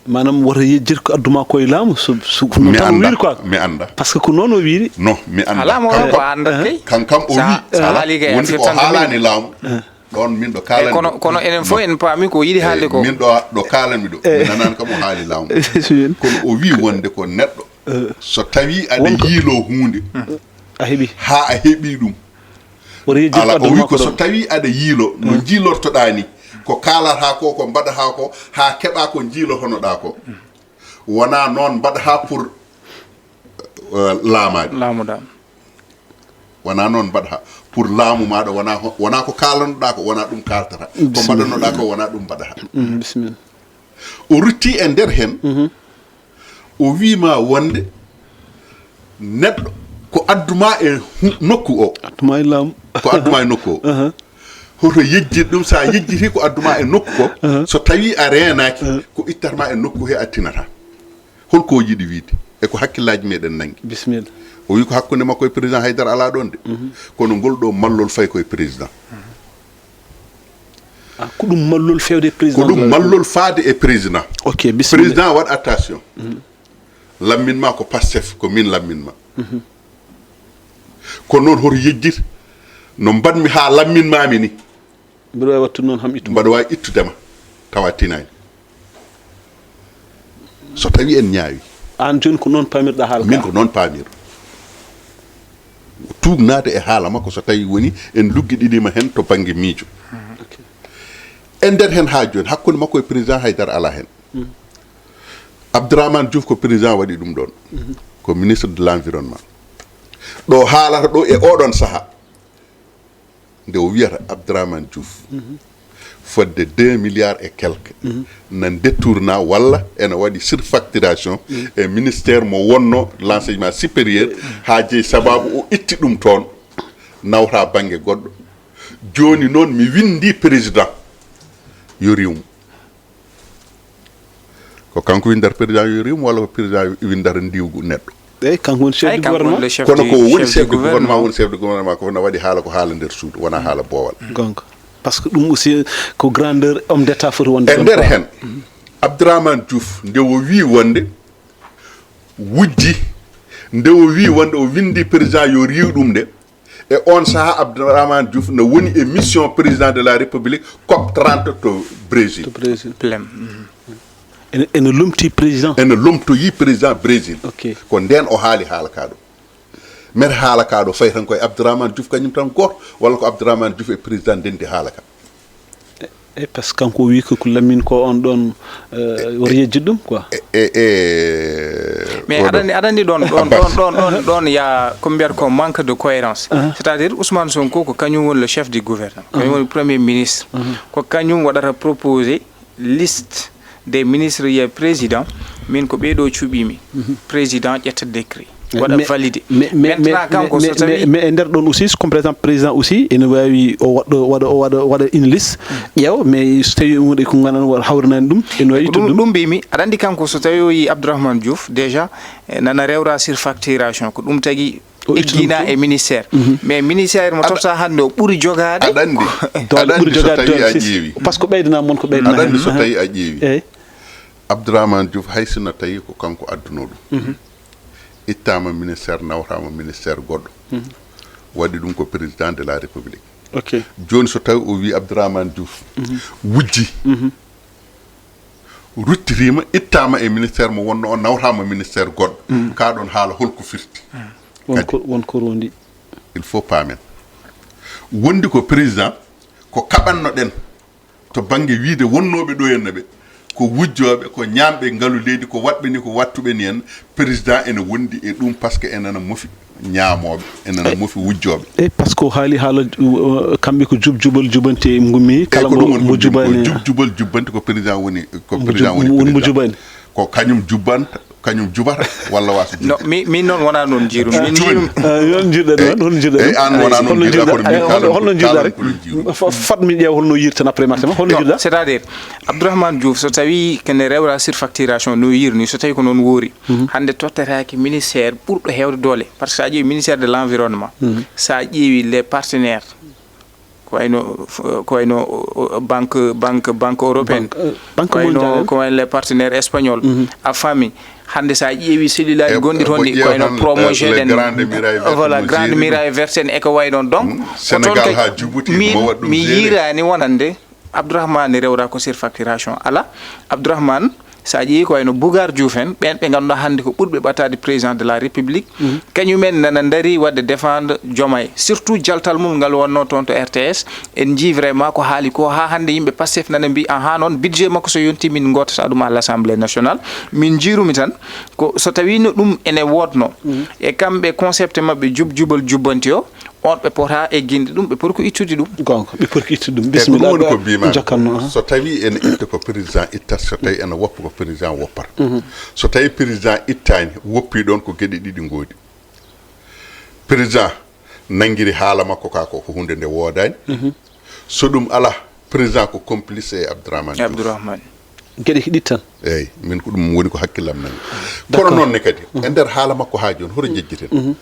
Maanaam woto yejjit ko addu ma ko e laamu, so, so ko noon tan o wiiri quoi. Mi annda. Parce que ko noon o wiiri. Non, mi annda. Alaa mo ko annda kay. Kan kam o wi, wonde o haalaani laamu. Ɗoon min ɗo kaalani. Kono, kono enen fof en paami ko yiɗi haalde ko. Min ɗo, ɗo kaalami ɗo, mi nanaani kam o haali laamu. Kono o wi wonde ko neɗɗo, so tawi aɗa yiiloo huunde, a heɓi, haa a heɓi ɗum. Ala, o wi ko so tawi aɗa yiilo no njiilortoɗaa ni, ko kaalata ko, ko mbaɗata ko, haa keɓa ko njiilotonoɗaa ko. Wonaa noon mbaɗata pour, eh, laamaade. Laamuɗaa. Wonaa noon mbaɗata pour laamu maaɗa, wonaa ho-, wonaa ko kaalanoɗaa ko, wonaa ɗum kaaltata. Ko mbaɗanoɗaa ko, wonaa ɗum mbaɗata. Bisimilla. O rutti e nder heen, o wii ma wonde neɗɗo ko addu ma e hu-, nokku o. Addu ma e laamu. Ko addu ma e nokku o. Hoto yejjit ɗum, so a yejjitii ko addu ma e nokku ko, so tawi a reenaaki, ko ittata ma e nokku he a tinata. Hol ko o yiɗi wiide? E ko hakkillaaji meɗen nanngi. Bisimilla. O wi ko hakkunde makko e président, haydara alaa ɗoon de. Kono ngol ɗo mallol fayi ko e président. Ah, ko ɗum mallol fewde e président. Ko ɗum mallol faade e président. Ok, bisimilla. Président, waɗ attention. Lammin ma ko Pastef, ko min lammin ma. Kono noon hoto yejjit no mbaɗmi haa lammin mami ni. Mbiɗa waawi wattude noon ham ittu. Mbaɗa waawi ittude ma tawa tinaani. So tawi en ñaawi. Aan jooni ko noon paamirɗa haala ka? Min ko noon paamir. Tuugnaade e haala makko so tawi woni en luggiɗiɗima heen to bannge miijo. Ok. E nder heen haa jooni, hakkunde makko e président haydara alaa heen. Abdourahmane Diouf ko président waɗi ɗum ɗoon. Ko ministre de l'environnement. Ɗo haalata ɗo e oɗon sahaa, nde o wiyata Abdourahmane Diouf, fodde deux milliards et quelques, na détourna walla ena waɗi surfacturation e ministère mo wonno, l'enseignement supérieur, haa jeyi sababu o itti ɗum toon, nawta bannge goɗɗo. Jooni noon mi winndi président yo riiwmo. Ko kanko windata président yo riiwmo walla ko président windata ndiwgu neɗɗo? Eyi, kanko woni chef du gouvernement. Kono ko woni chef du gouvernement, woni chef du gouvernement, ko na waɗi haala, ko haala nder suudu, wona haala boowal. Gonga. Parce que ɗum aussi ko grandeur homme d'état foti wonde. E nder heen, Abdourahmane Diouf nde o wii wonde wujji, nde o wii wonde o winndi président yo riiw ɗum nde, e oon sahaa Abdourahmane Diouf no woni e mission président de la République, COP trente to Brésil. To Brésil. Plem. Ene, ene lomti président. Ene lomtoyi président Brésil. Ok. Ko ndeen o haali haala ka ɗo. Mbeɗa haala ka ɗo fayi tan koye Abdourahmane Diouf kañum tan gooto, walla ko Abdourahmane Diouf e président ndenndi haala ka? E, e, parce que kanko o wi ko, ko Lamine ko on ɗon, eh, woto yejjit ɗum quoi. E, e, e, E aɗa anndi, aɗa anndi ɗoon ɗoon ɗoon ɗoon ɗoon ɗoon ya ko mbiyata ko manque de cohérence. C'est-à-dire Ousmane Sonko ko kañum woni le chef du gouvernement, kañum woni premier ministre. Ko kañum waɗata proposer liste des ministres, wiya président, min ko ɓeeɗo cuɓiimi. Président ƴetta décret, waɗa validé. Maintenant kanko so tawi Mais e nder ɗoon aussi, comme par exemple président aussi ene waawi o waɗɗo waɗa o waɗa waɗa une liste, ƴeewa, mais so tawi ɗum waɗi ko nganndan waɗa hawrinaani ɗum, ene waawi ittude ɗum. Ɗum mbiymi, aɗa anndi kanko so tawi o yii Abdourahmane Diouf déjà, eh, nana rewra surfacturation, ko ɗum tagi eggina e ministère. Mais ministère mo tofta hannde o ɓuri jogaade. Aɗa anndi, aɗa anndi so tawi a ƴeewi, parce que ɓeydana mon ko ɓeydana. Aɗa anndi so tawi a ƴeewi, Abdourahmane Diouf, hay sinno tawi ko kanko adduno ɗum, ittaama ministère, nawtaama ministère goɗɗo, waɗi ɗum ko président de la république. Ok. Jooni so tawi o wii Abdourahmane Diouf wujji, ruttitiima, ittaama e ministère mo wonno o, nawtaama ministère goɗɗo, kaa ɗoon haala holko firti? Won ko won ko rondi. Il faut paamen, wondi ko président ko kaɓanno ɗen to bannge wiide wonnooɓe ɗo henna ɓe ko wujjooɓe, ko ñaamɓe ngalu leydi, ko waɗɓe ni, ko wattuɓe ni en. Président ene wondi e ɗum, parce que enana mofi ñaamooɓe, enana mofi wujjooɓe. Eyi, parce que o haali haala, kamɓe ko jub jubal jubanti e ngummi kala mo jubani. Jub jubal jubanti ko président woni, ko président woni mo jubani. Ko kañum jubbanta, kañum jubata walla wasa jubde? No, mi, min noon wona noon jiiru min jiiru. Noon jiirɗa ɗum, holno jiirɗa? Eyi, an wona noon jiirɗa, kono min kala, kala kono jiiru. Fat min ƴeew holno yirtan après marché ma, holno jiirɗa? C'est à dire Abdourahmane Diouf, so tawi kene rewra surfacturation no yirni, so tawi ko noon woori, hannde tottataake ministère ɓurɗo heewde doole, parce que sa ƴeewi ministère de l'environnement, sa ƴeewi les partenaires, ko wayno, ko wayno banque banque banque européenne, ko wayno, ko wayno les partenaires espagnols, a faami. Hannde so a ƴeewi cellule aji gonɗi toon ɗi, ko wayno promotion ɗen, voilà, grande muraille verte en e ko wayi noon. Donc ko toon kay mi yiiraani wonande Abdourahmane rewra ko surfacturation alaa. Abdourahmane, so a ƴeewi ko wayno Bougar Diouf en, ɓeen ɓe ngannduɗaa hannde ko ɓurɓe ɓataade président de la république, kañumen nana ndarii waɗde défendre Diomaye, surtout jaltal mum ngal wonno toon to R T S. En njii vraiment ko haali ko, haa hannde yimɓe Pastef nana mbii ahaa noon budget makko so yontii min ngootata ɗum à l'Assemblée nationale. Min njiirumi tan ko so tawiino ɗum ene woodno e kamɓe concept maɓɓe jub jubal jubbanti o, on ɓe pota egginde ɗum, ɓe poti ko ittude ɗum. Goonga, ɓe poti ko ittude ɗum. Bisimilla. Ko ɗum woni ko mbiymaa. Jokkanno. So tawii ene itta ko président ittata, so tawii ene woppa ko président woppata. So tawii président ittaani, woppii ɗoon, ko geɗe ɗiɗi ngoodi. Président nanngiri haala makko kaa ko, ko huunde nde woodaani. So ɗum alaa, président ko complice e Abdourahmane Diouf. Abdourahmane. Geɗe ko ɗiɗi tan. Eeyi, min ko ɗum woni ko hakkillam nangi. Kono noon ne kadi, e nder haala makko haa jooni, hoto njejjiten.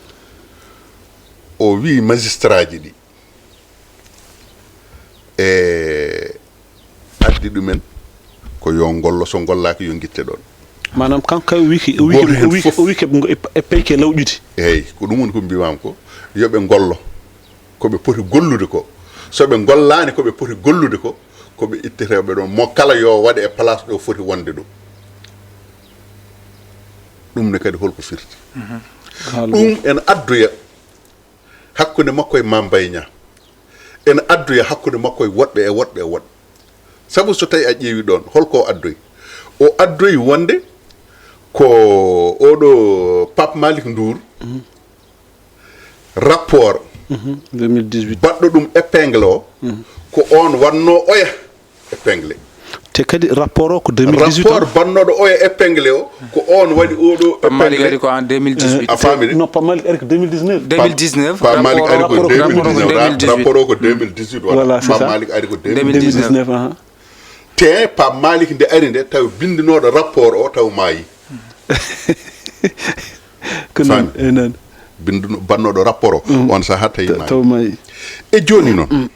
O wii magistraaji ɗi e addi ɗumen ko yo ngollo, so ngollaaki yo ngitte ɗoon. Maanaam kanko kay o wii ki, o wii ki, o wii ki e peyke lawƴude. Eeyi, ko ɗum woni ko mbiimaam ko, yo ɓe ngollo, ko ɓe poti gollude ko. So ɓe ngollaani ko ɓe poti gollude ko, ko ɓe itteteeɓe ɗoon, mo kala yo waɗe e place ɗo foti wonde ɗo. Ɗum ne kadi holko firti? Ɗum ene addoya hakkunde makko e Mame Mbaye Niang, ene addoya hakkunde makko e woɗɓe e woɗɓe e woɗɓe. Sabu so tawi a ƴeewi ɗoon, holko o addoyi? O addoyi wonde ko oɗo Pape Malick Ndour, rapport baɗɗo ɗum épingle o, ko on wanno oya épingle. Te kadi rapport o ko deux mille dix-huit. Rapport bannooɗo oya épingle o, ko on waɗi oɗo épingle. Pape Malick ari ko en deux mille dix-huit. A faamiri? Non, Pape Malick ari ko deux mille dix-neuf. Deux mille dix-neuf. Pape Malick ari ko deux mille dix-neuf. Rapport o ko deux mille dix-huit. Voilà, c'est ça. Pape Malick ari ko deux mille dix-neuf. Te Pape Malick nde ari nde, taw binndinooɗo rapport o taw maayi. Ko noon, eyi noon. Binnduno, bannooɗo rapport o, on sahaa tawi maayi. Taw maayi. E jooni noon,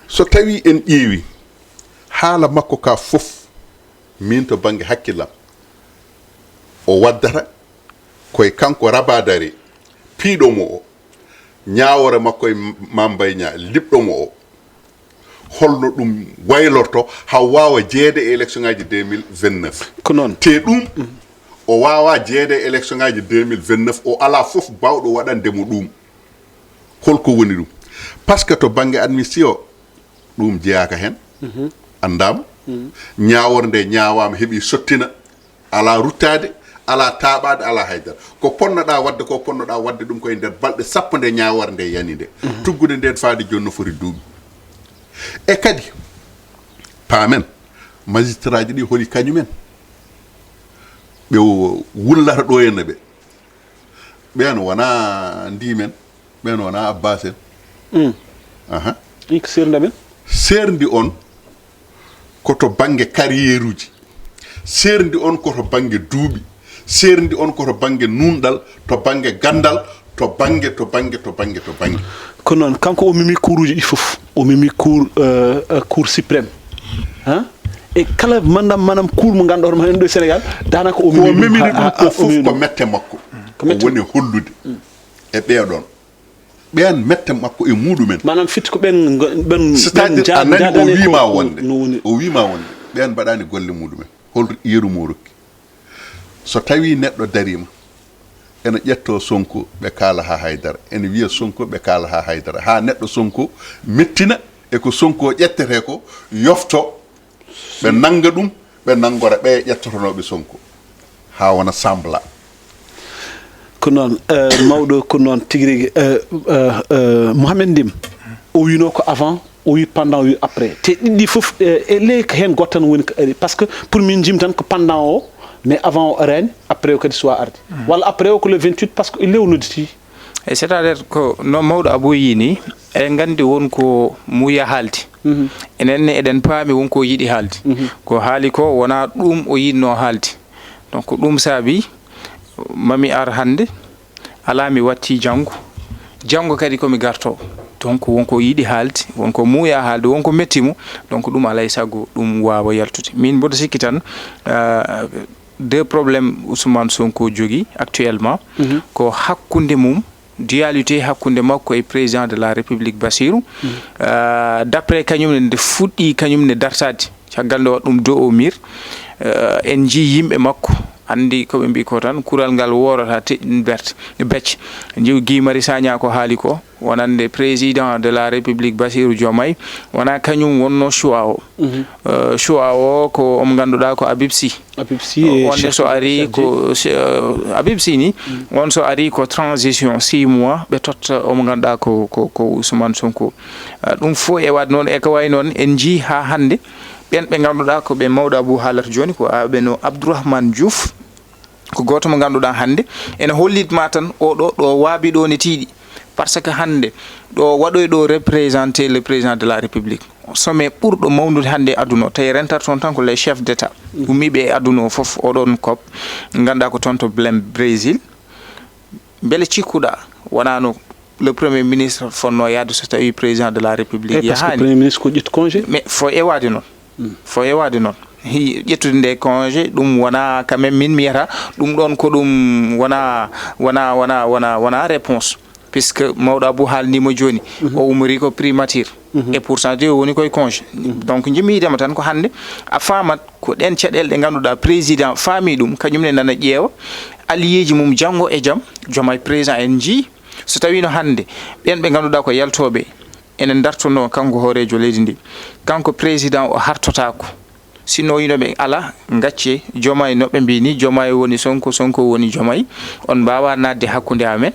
so tawii en ƴeewii haala makko kaa fof, miin to bannge hakkillam, o waddata ko e kanko Rabadari, piiɗo mo o, ñaawoore makko e Mame Mbaye Niang, liɓɗo mo o. Holno ɗum waylorto haa o waawa jeyeede e élection ngaaji deux mille vingt-neuf? Ko noon. Te ɗum, o waawaa jeyeede e élection ngaaji deux mille vingt-neuf, o alaa fof baawɗo waɗande mo ɗum. Holko woni ɗum? Parce que to bannge amnistie o, ɗum jeyaaka heen, anndaama. Ñaawoore nde ñaawaama, heɓi sottina, alaa ruttaade, Alaa taaɓaade, alaa haydara. Ko ponnoɗaa waɗde ko, ponnoɗaa waɗde ɗum ko e nder balɗe sappo nde ñaawore nde yani nde. Tuggude nde faade jooni no foti duuɓi. E kadi, paamen, magistratji ɗi holi kañumen? Ɓe wo-, wullata ɗo henna ɓe. Ɓeen wonaa ndi men, ɓeen wonaa Abbas en. Aha. Ɗi ko seernda men? Seerndi on ko to bannge carrière uji. Seerndi on ko to bannge duuɓi. Seerndi on ko to bannge nuunɗal, to bannge ganndal, to bannge, to bannge, to bannge, to bannge. Ko noon, kanko o memi kuuruuji ɗi fof. O memi kuur, euh, euh, Cour suprême. Hein? E kala manam, manam kuur mo ngannduɗaa hoore ma heen ɗo e Sénégal, daanaka o Ko memi ɗum memini ha, ɗum ha, ko ha, o fof memi ko ɗum. Mette makko. Ko mette. O woni hollude e ɓeeɗoon. Ɓeen mette makko e muɗumen. Maanaam fitti ko ɓen ngo-, ɓen, ɓen C'est-à-dire, jaa-, a nani o jaadani wiima ko wonde, no woni. O wiima wonde, ɓeen mbaɗani golle muɗumen. Hol yeru mo rokki? So tawi neɗɗo darima, ene ƴetto Sonko, ɓe kaala ha haydara. Ene wiya Sonko, ɓe kaala ha haydara. Ha neɗɗo Sonko mettina e ko Sonko ƴettete ko, yofto, ɓe nannga ɗum, ɓe nanngora ɓe ƴettotonooɓe Sonko, haa wona semblant. Ko noon, eh, mawɗo, ko noon tigi rigi, eh, eh, eh, Mohamed Ndim, o wiino ko avant, o wi pendant, o wi après. Te ɗiɗi ɗi fof, eh, e ley ko heen gooto tan woni ko ari. Parce que pour min jim tan ko pendant o, mais avant o araani, après o kadi suwaa arde. Walla après o ko le vingt-huit, parce que e lewru nodditi. E c'est-à-dire ko no mawɗo Abou yii ni, eɗen nganndi won ko muuya haaldi. Enen ne eɗen paami won ko yiɗi haaldi. Ko haali ko wonaa ɗum o yiɗnoo haaldi. Donc ɗum saabi mami ar hannde, alaa mi watti janngo. Janngo kadi ko mi garto. Donc won ko yiɗi haaldi, won ko muuya haaldi, won ko metti mo. Donc ɗum alaa e sago ɗum waawa yaltude. Min mboɗo sikki tan, ah, deux problèmes Ousmane Sonko jogii actuellement, ko hakkunde mum, dualité hakkunde makko e président de la République Bassirou. Euh, d'après kañum ne nde fuɗɗi kañum ne dartaade, caggal nde waɗa ɗum do o mir, euh, en njii yimɓe makko, anndi ko ɓe mbii ko tan, kural ngal woorata teɗɗin berte, becce. Njiw Guy Marius Sagna ko haali ko, wonande président de la République Bassirou Diomaye, wonaa kañum wonnoo choix o. Euh, choix o ko omo ngannduɗaa ko Habib Sy. Habib Sy e wonde chef so de ari ko, euh, Habib Sy ni, on so ari ko transition six mois, ɓe totta omo ngannduɗaa ko, ko, ko Ousmane Sonko. Euh, ɗum fof e waɗ noon, e ko wayi noon, en njii haa hannde, ɓeen ɓe ngannduɗaa ko ɓe mawɗo Abou haalata jooni, ko aɓe no Abdourahmane Diouf, ko gooto mo ngannduɗaa hannde ene hollit ma tan oɗo ɗo waabi ɗo ne tiiɗi. Parce que hannde ɗo waɗoy ɗo représenté le président de la République, sommet ɓurɗo mawnude hannde e aduna o, tawi rentat toon tan ko les chefs d'État ummiiɓe e aduna o fof, oɗon cop ngannduɗaa ko toon to Belém, Brésil. Mbele cikkuɗaa wonaa no le premier ministre fonnoo yahde so tawi président de la République Eh, parce que yahaani? Premier ministre ko ƴettu congé. Mais fo e waade noon. Fo e waade noon. Hi, ƴettude nde congé, ɗum wonaa quand même, min mi yiyata, ɗum ɗoon ko ɗum wonaa, wonaa, wonaa, wonaa, wonaa réponse. Puisque mawɗo Abou haalniima jooni, o ummori ko primature. Et pourtant, de o woni koye congé. Donc, njimmi yiidema tan ko hannde, a faamat ko ɗeen caɗeele ɗe ngannduɗaa président faami ɗum, kañum ne nana ƴeewa alliéji mum janngo e jam, Diomaye président en njii. So tawiino hannde, ɓeen ɓe ngannduɗaa ko yaltooɓe, ene ndartonoo kanko hooreejo leydi ndi. Kanko président o hartotaako. Sinno yino ɓe ala, ngacce, Diomaye no ɓe mbii ni, Diomaye woni Sonko, Sonko woni Diomaye. On mbaawaa naatde hakkunde amen.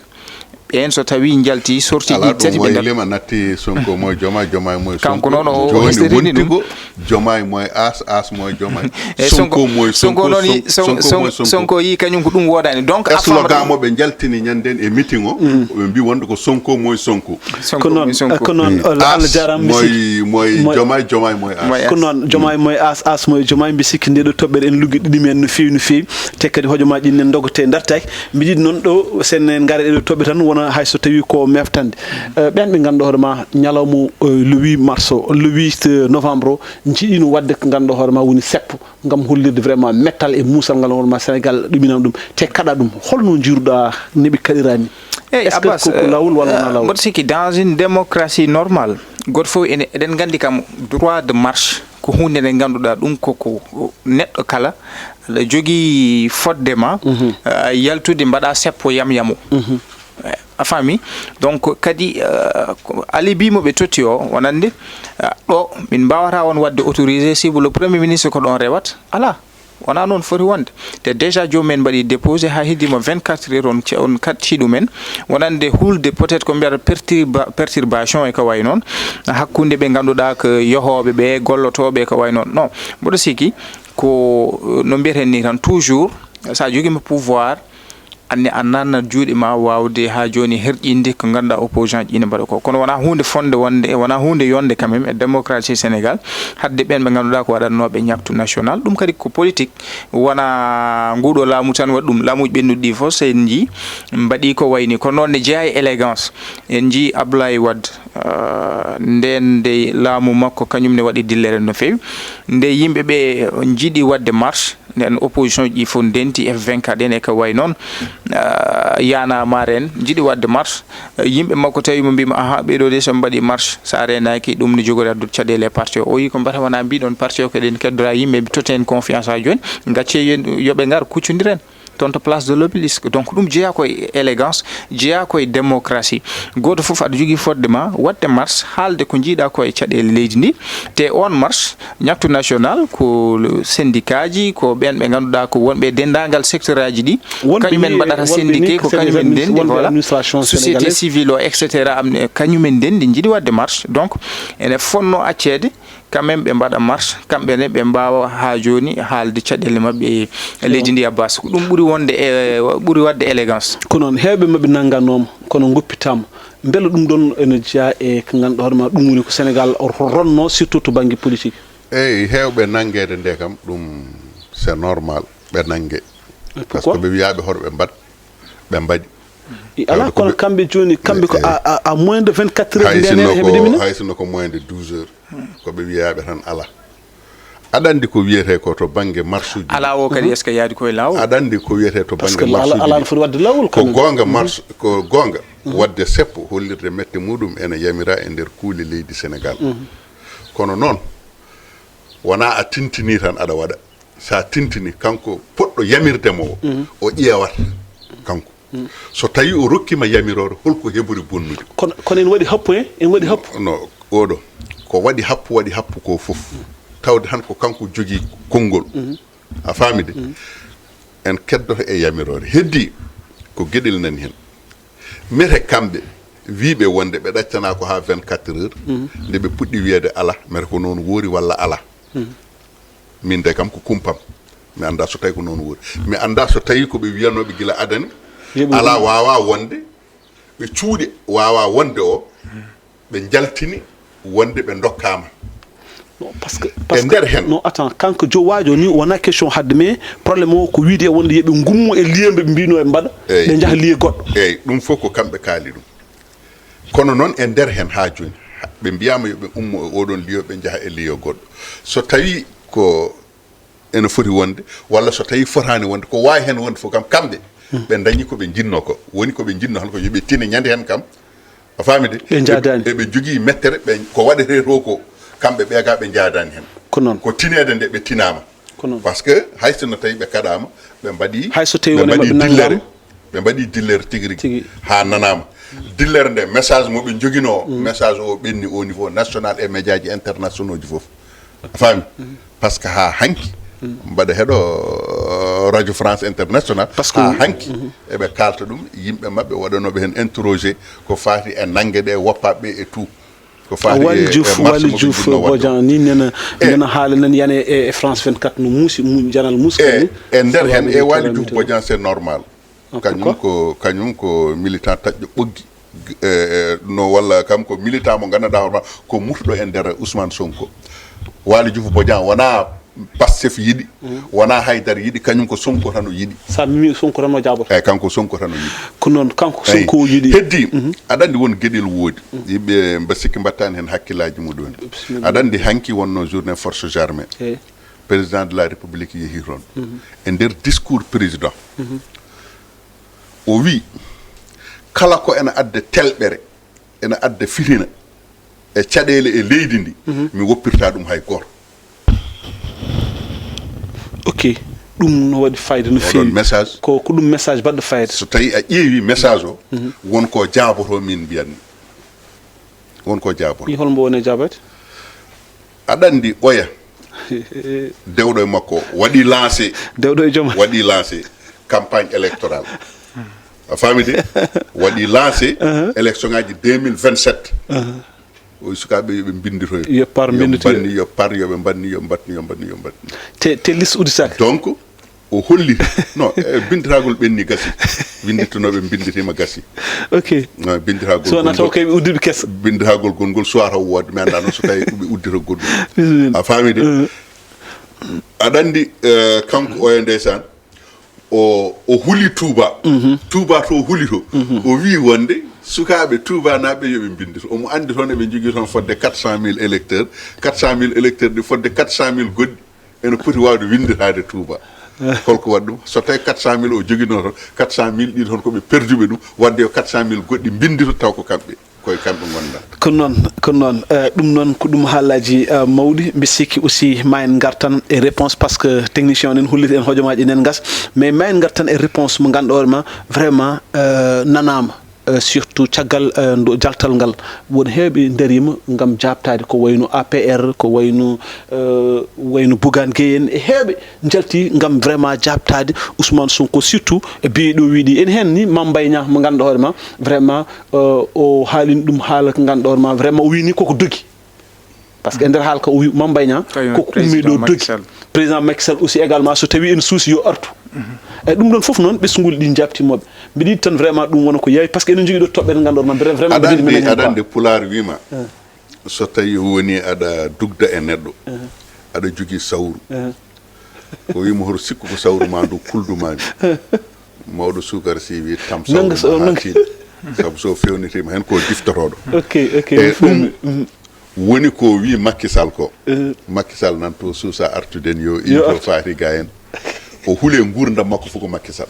Ɓeen so tawii njalti, sorti Alaa ɗi ɗum tati ɓe wayi ngar- lema natti Sonko moye Diomaye, Diomaye moye Kanko Sonko. Noon o Jooni hesɗirini wonti ɗum. Ko Diomaye moye As, As moye Diomaye. E Sonko, Sonko moye Sonko Sonko, noon yi-, Son-, Sonko Sonko moye Sonko. Sonko yi kañum ko ɗum woodaani. Donc, a Slogan faamata mo ɓe njaltini ñanden e meeting o, ɓe mbi wonde ko Sonko moye Sonko. Sonko Ko noon, moye Sonko. Ko noon, Allah, Allah As jaaraama, mi sikki. Moye, moye Moye Diomaye, Diomaye moye As. Moye Ko As. Noon, Diomaye moye As, As moye Diomaye, mbi sikki nde ɗo toɓɓere en luggi ɗiɗi men no feewi, no feewi. Te kadi hojomaaji ɗi nen ndogotee ndartaaki. Mbi yiɗi noon ɗo, sen en ngara e ɗo toɓɓe tan, wona hay so tawii ko meeftande. Eh, ɓeen ɓe ngannduɗaa hoore ma, ñalawma, eh, le huit mars o, le huit novembre o, njiɗino waɗde ko ngannduɗaa hoore ma woni seppo, ngam hollirde vraiment mettal e muusal ngal hoore ma Sénégal ɗuminama ɗum. Te kaɗa ɗum, holno njiiruɗaa ne ɓe kaɗirani? Eyyi, Est-ce que Abbas, ko, ko eh, laawol walla wonaa eh, laawol? Mboɗo sikki, dans une démocratie normale, gooto fof ene, eɗen nganndi kam, droit de marche ko huunde nde ngannduɗaa ɗum ko, ko neɗɗo kala aɗa jogii fodde ma, eh, yaltude mbaɗa seppo yam yamo. Eh, a faami? Donc kadi, eh, ko alibi mo ɓe totti o, wonande, eh, ɗo min mbaawata on waɗde autorisé, si le premier ministre ko ɗon rewat, alaa. Wonaa noon foti wonde. Te déjà joomum en mbaɗii déposé haa heddiima vingt-quatre heures, on ce-, on kaɗtii ɗum en. Wonande hulde peut-être ko mbiyata perturba-, perturbation e ko wayi noon. Hakkunde ɓe ngannduɗaa ko yohooɓe ɓe, gollotooɓe e ko wayi noon. Non, mboɗo sikki ko, euh, no mbiyeten ni tan toujours, so a jogiima pouvoir, anne a nanna juuɗe ma waawde haa jooni herƴinde ko ngannduɗaa opposition ji ina mbaɗa ko. Kono wonaa huunde fonde wonde, e wonaa huunde yonde quand même e démocratie Sénégal, hadde ɓeen ɓe ngannduɗaa ko waɗatnooɓe ñaktu national. Ɗum kadi ko politique, wonaa nguuɗo laamu tan waɗi ɗum. Laamuuji ɓennuɗi ɗi fof, so en njii, mbaɗi ko wayni. Kono noon ne jeyaa e élégance. En njii Abdoulaye Wade, ah, ndeen nde laamu makko, kañum ne waɗi dillere no feewi. Nde yimɓe ɓe njiɗi waɗde marche, nden opposition ji fof ndenti, F vingt-quatre en e ko wayi noon, ah, Y'en a marre en, njiɗi waɗde marche. Yimɓe makko tawi mo mbiima, "Aha, ɓeɗo de so ɓe mbaɗi marche, so a reenaaki, ɗum ne jogori addude caɗeele e parti o." O wi, "Ko mbata wona mbiɗon parti o, ko eɗen keddora yimɓe, ɓe totta en confiance haa jooni, gacce yo, yo ɓe ngar, kuccondiren toon to place de l'Obélisque." Donc, ɗum jeyaa ko e élégance, jeyaa ko e démocratie. Gooto fof aɗa jogii fodde ma waɗde marche, haalde ko njiiɗa ko e caɗeele leydi ndi. Te on marche, ñaktu national, ko syndicat ji, ko ɓeen ɓe ngannduɗaa ko wonɓe e denndaangal secteur aji ɗi. Wonɓe kañumen ni, mbaɗata wonɓe ni syndiqué, ko ko kañumen ndenndi, wonɓe voilà. Administration société sénégalaise. Civile o, et cetera, am, kañumen ndenndi, njiɗi waɗde marche. Donc, ene fotnoo acceede, quand même, ɓe mbaɗa marche, kamɓe ne ɓe mbaawa haa jooni haalde caɗeele maɓɓe e leydi ndi, Abbas. Ko ɗum ɓuri wonde e, ɓuri waɗde élégance. Ko noon, heewɓe maɓɓe nannganooma, kono ngoppitaama. Mbela ɗum ɗoon ene jeyaa e ko ngannduɗaa hoore ma, ɗum woni ko Sénégal ro-, ronnoo, surtout to bannge politique? Eyi, heewɓe nanngeede nde kam, ɗum c'est normal, ɓe nannge. Et parce que pourquoi? Ɓe wiyaa ɓe hoto ɓe mbaɗ, ɓe mbaɗi. I alaa, heewde ko kono ɓe kamɓe jooni, kamɓe ko e, e, à, à, à moins de vingt-quatre heures hay ndeen sinno heɓe ko, ɗumina? Hay sinno ko moins de douze heures. Ko ɓe wiyaaɓe tan alaa. Aɗa anndi ko wiyetee ko to bannge marche uji? Alaa o kadi, est-ce que yaadi ko e laawol? Aɗa anndi ko wiyetee to bannge marche uji? Parce que alaa, alaa no foti waɗde laawol, quand même. Ko goonga, marche, ko goonga. Waɗde seppo hollirde mette muɗum ene yamira e nder kuule leydi Sénégal. Kono noon, wonaa a tintini tan aɗa waɗa. So a tintini, kanko poɗɗo yamirde mo o, o ƴeewata kanko. So tawi o rokkima yamiroore, holko heɓori bonnude? Kono, kono ene waɗi happu, he? Ene waɗi happu? No, oɗo, ko waɗi happu, waɗi happu ko fof. Tawde tan ko kanko jogii konngol. A faami de? En keddoto e yamiroore. Heddi ko geɗel nani hen. Mete kamɓe wiiɓe wonde ɓe ɗaccanaa ko haa vingt-quatre heures, nde ɓe puɗɗi wiyeede alaa, mete ko noon woori walla alaa. Min de kam ko kumpam. Mi anndaa so tawi ko noon woori. Mi anndaa so tawi ko ɓe wiyanooɓe gila adani, alaa, waawaa wonde, ɓe cuuɗi waawaa wonde o, ɓe njaltini wonde ɓe ndokkaama. Non, parce que, e nder heen. Non, attends, kanko jo waajo ni wona question hadde, mais problème o ko wiide e wonde yoɓe ngummo e lieu mbe ɓe mbino e mbaɗa, eyi, ɓe njaha lieu goɗɗo. Eyi, ɗum fof ko kamɓe kaali ɗum. Kono noon e nder heen haa jooni, ɓe mbiyaama yoɓe ummo e oɗon lieu, ɓe njaha e lieu goɗɗo. So tawi ko ene foti wonde, walla so tawi fotaani wonde, ko waawi heen wonde fof kam, kamɓe, ɓe ndañi ko ɓe njinnoo ko. Woni ko ɓe njinnoo heen ko yo ɓe tine ñande heen kam. A faami de? Ɓe njaadaani. Eɓe, eɓe njogii mettere, ɓe, ko waɗetee to ko, kamɓe ɓe gaa ɓe njaadaani heen. Ko noon. Ko tineede nde ɓe tinaama. Ko noon. Parce que hay so no tawi ɓe kaɗaama, ɓe mbaɗi, hay so tawi ɓe wonaa mbaɗi maɓɓe dillere. Nanngaama. Ɓe mbaɗi dillere tigi rigi. Tigi. Haa nanaama. Dillere nde, message mo ɓe njoginoo, message o ɓenni au niveau national e médiaji internationaux ji fof. A faami? Parce que haa hanki, mbaɗa heɗo, euh, Radio France International, parce que haa hanki, eɓe kaalta ɗum, yimɓe maɓɓe waɗanooɓe heen interrogé ko faati e nannge ɗe, woppaaɓe ɓe et tout. Ko faati e, Waly Diouf, e marche Waly mo ɓe Diouf njinnoo waɗde o. Bodian ni nena, nena haala nan yana e, e France vingt-quatre no muusi, mu-, janal muusi. E, kadi. E nder heen, e Waly Diouf Bodian, c'est normal. Ah, kañum pourquoi? Ko, kañum ko militant taƴƴo ɓoggi. E, e, no walla kam ko militant mo nganndanɗaa hoore ma ko murtuɗo e nder Ousmane Sonko. Waly Diouf Bodian wonaa Pastef yiɗi, wonaa Haydara yiɗi, kañum ko Sonko tan o yiɗi. Sa memi Sonko tan o jaabata. Eyi, kanko Sonko tan o yiɗi. Ko noon, kanko Sonko o yiɗi. Heddi, aɗa anndi won geɗel woodi. Yimɓe mba sikki mbattaani heen hakkillaaji muɗum en. Bisimilla. Aɗa anndi hanki wonno journée forces armées. Eyi. Président de la République yehi toon. E nder discours président, o wi, kala ko ena adda telɓere, ena adda fitina e caɗeele e leydi ndi, mi woppirta ɗum hay gooto. Ok, ɗum no waɗi fayida no feewi. Oɗon message. Ko, ko ɗum message baɗɗo fayida. So tawi a ƴeewi message o, won ko jaaboto min mbiyanmi. Won ko jaaboto. Wi holmbo woni e jaabaade? Aɗa anndi oya, Dewɗo e makko o waɗi lancé, dewɗo e joom. Waɗi lancé campagne électorale. A faami de? Waɗi lancé élection ngaji deux mille vingt-sept. O wi sukaaɓe yo ɓe mbinnditoyo. Yo par Yo mbinnditoyo. Mbanni, yo par, yo ɓe mbanni, yo mbatni, yo mbatni, yo mbatni. Te, te liste udditaaka. Donc, o holli, non, e binnditagol ɓenni gasi. Winnditanooɓe mbinnditima gasi. Ok. No, binnditagol So wonaa taw gongol, kay ɓe uddiɓe kesa. Binnditagol gongol suwata o woodde, mi anndaa noon so tawi ɓe uddita goɗɗum. Bisimilla. A faami de? Eh. Aɗa anndi, eh, kanko oya ndeysaan, o, o huli Touba. Touba to o huli to. O wi wonde sukaaɓe Touba naaɓe yo ɓe mbinndu to. Omo anndi toon eɓe njogii toon fodde quatre cent mille électeurs. Quatre cent mille électeurs ɗi fodde quatre cent mille goɗɗi ene poti waawde winnditaade Touba. Holko waɗi ɗum? So tawi quatre cent mille o joginoo toon, quatre cent mille ɗi toon ko ɓe perduɓe ɗum, waɗde yo quatre cent mille goɗɗi mbinndito taw ko kamɓe, koye kamɓe ngonda. Ko noon, ko noon. Eh, ɗum noon ko ɗum haalaaji, eh, mawɗi. Mbi sikki aussi ma en ngar tan e réponse, parce que technicien o nen holliti en hojomaaji nen ngas, mais ma en ngar tan e réponse mo ngannduɗaa hoore ma vraiment, eh, nanaama, eh, surtout caggal, eh, ndo jaltal ngal. Won heewɓe ndariima ngam jaabtaade ko wayno A P R, ko wayno, eh, wayno Bougane Gueye en e heewɓe njalti ngam vraiment jaabtaade Ousmane Sonko, surtout e biyeɗo wiiɗi. En heen ni Mame Mbaye Niang mo ngannduɗaa hoore ma vraiment, eh, o haalin ɗum haala ko ngannduɗaa hoore ma vraiment o wii ni koko dogi. Parce que e nder haala ka o wi Mame Mbaye Niang, kañum koko ummi ɗo président Macky dogi. Sall. Président Macky Sall aussi également so tawi ene suusi yo artu. E ɗum ɗon fof noon ɓesngol ɗi jaabti moɓe. Mbiɗa yiɗi tan vraiment ɗum wona ko yaawi, parce que enen njogii ɗo toɓɓere ngannduɗaa ma, vraiment Aɗa mbiɗa anndi, menen aɗa quoi. Anndi Pulaar wiima, Eh. so tawi woni aɗa dugda e neɗɗo, Eh. aɗa jogii sawru. Eh. O wiima hoto sikku ko sawru ma ndu kuldu ma ndu. Mawɗo suukara si wi tamsaw Nanga ma so, haa nanga. Tiiɗi. Sabu so fewnitiima heen ko diftotooɗo. Ok, ok, E mi ɗum fewni. Mhm. Woni ko wi Macky Sall ko. Eh. Macky Sall nan to suusa artude en yo Yo iyo artu. Faati ga en. O hule nguurndam makko fof ko Macky Sall.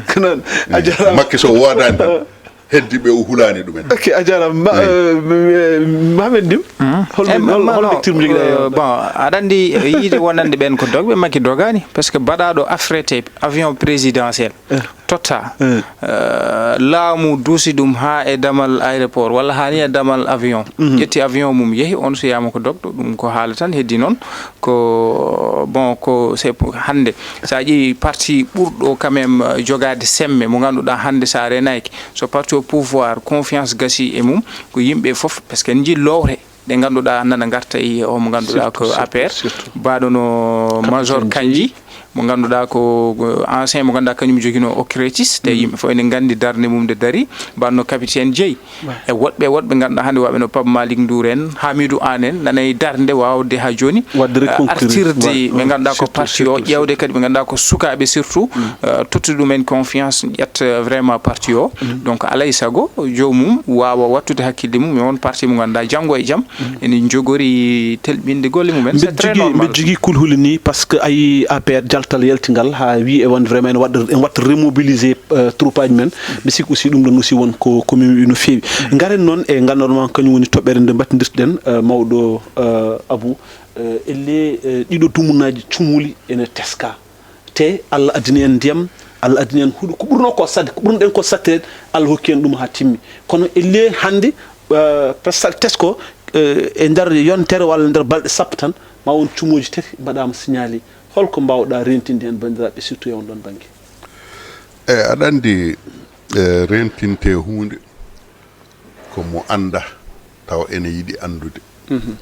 Ko noon, a Eyi. Jarama. Macky so woodaani tan, heddi ɓe o hulaani ɗumen. Ok, a jarama. Ma, Eyi. Eh, m-, m-, Mohamed Dim, hol, Eh, ma, hol, ma, hol no, lecture mo jogiɗa eh, heen? Bon, aɗa anndi, eh, yiide wonande ɓeen ko dogɓe, Macky dogaani. Parce que baɗaaɗo affrété avion présidentiel, Eh. Totta, Eh. eh, laamu duusi ɗum haa e damal aéroport, walla haa ni e damal avion. Mhm. Ƴetti avion mum, yehi, on so yiyama ko dogɗo, ɗum ko haala tan, heddi noon. Ko, bon, ko c'est pour hannde. So a ƴeewi parti ɓurɗo quand même, eh, jogaade semme, mo ngannduɗaa hannde so a reenaaki, so parti au pouvoir, confiance gasi e mum, ko yimɓe fof, parce que en njii lowre ɗe ngannduɗaa nana ngarta e o mo ngannduɗaa ko Surtout, surtout, A P R, surtout. Baaɗo no Major Capitaine Kandji, mo ngannduɗaa ko, ko ancien mo ngannduɗaa kañum joginoo O C R T I S, te Mm. yimɓe fof ene nganndi darnde mum nde dari, baaɗo no Capitaine Dièye. Ouais. E woɗɓe, woɗɓe ngannduɗaa hannde waɗɓe no Pape Malick Ndour en, Hamidou Anne en, nana e darnde waawde haa jooni, Waɗde eh, reconquérir. artirde Ouais, ɓe ouais. ngannduɗaa ko Surtout, parti o, surtout, ƴeewde surtout. Kadi ɓe ngannduɗaa ko sukaaɓe surtout, Mm. eh, tottude ɗumen confiance, ƴetta vraiment parti o. Mm. Donc alaa e sago joomum waawa waɗtude hakkille mum e on parti mo ngannduɗaa janngo e jam ene njogori telɓinde golle mumen. C'est très normal. Mbeɗa jogii kulhuli ni, parce que a yii A P R jaltal yaltingal haa wii e wonde vraiment ene waɗa, ene waɗa remobiliser, euh, troupe aji men. Mbi sikki aussi ɗum ɗon aussi won ko, ko min wiyi no feewi. Ngaren noon e ngannduɗaa kañum woni toɓɓere nde mbattindirten, euh, mawɗo, euh, Abou, euh, elle, euh, ɗiɗo dumunaaji cumuli ene teska. Te Allah addani en ndiyam, Allah addani en huɗo. Ko ɓurnoo ko saɗde, ko ɓurnoɗen ko saɗde, Allah hokki en ɗum haa timmi. Kono elle hannde, eh, presque tesko, eh, e nder yontere walla nder balɗe sappo tan, ma won cumuuji tati mbaɗaama signalé. Holko mbaawɗaa reentinde heen banndiraaɓe, surtout e on ɗon bannge? Eyi, aɗa anndi, eh, reentinte huunde ko mo annda tawa ene yiɗi anndude. Mhm.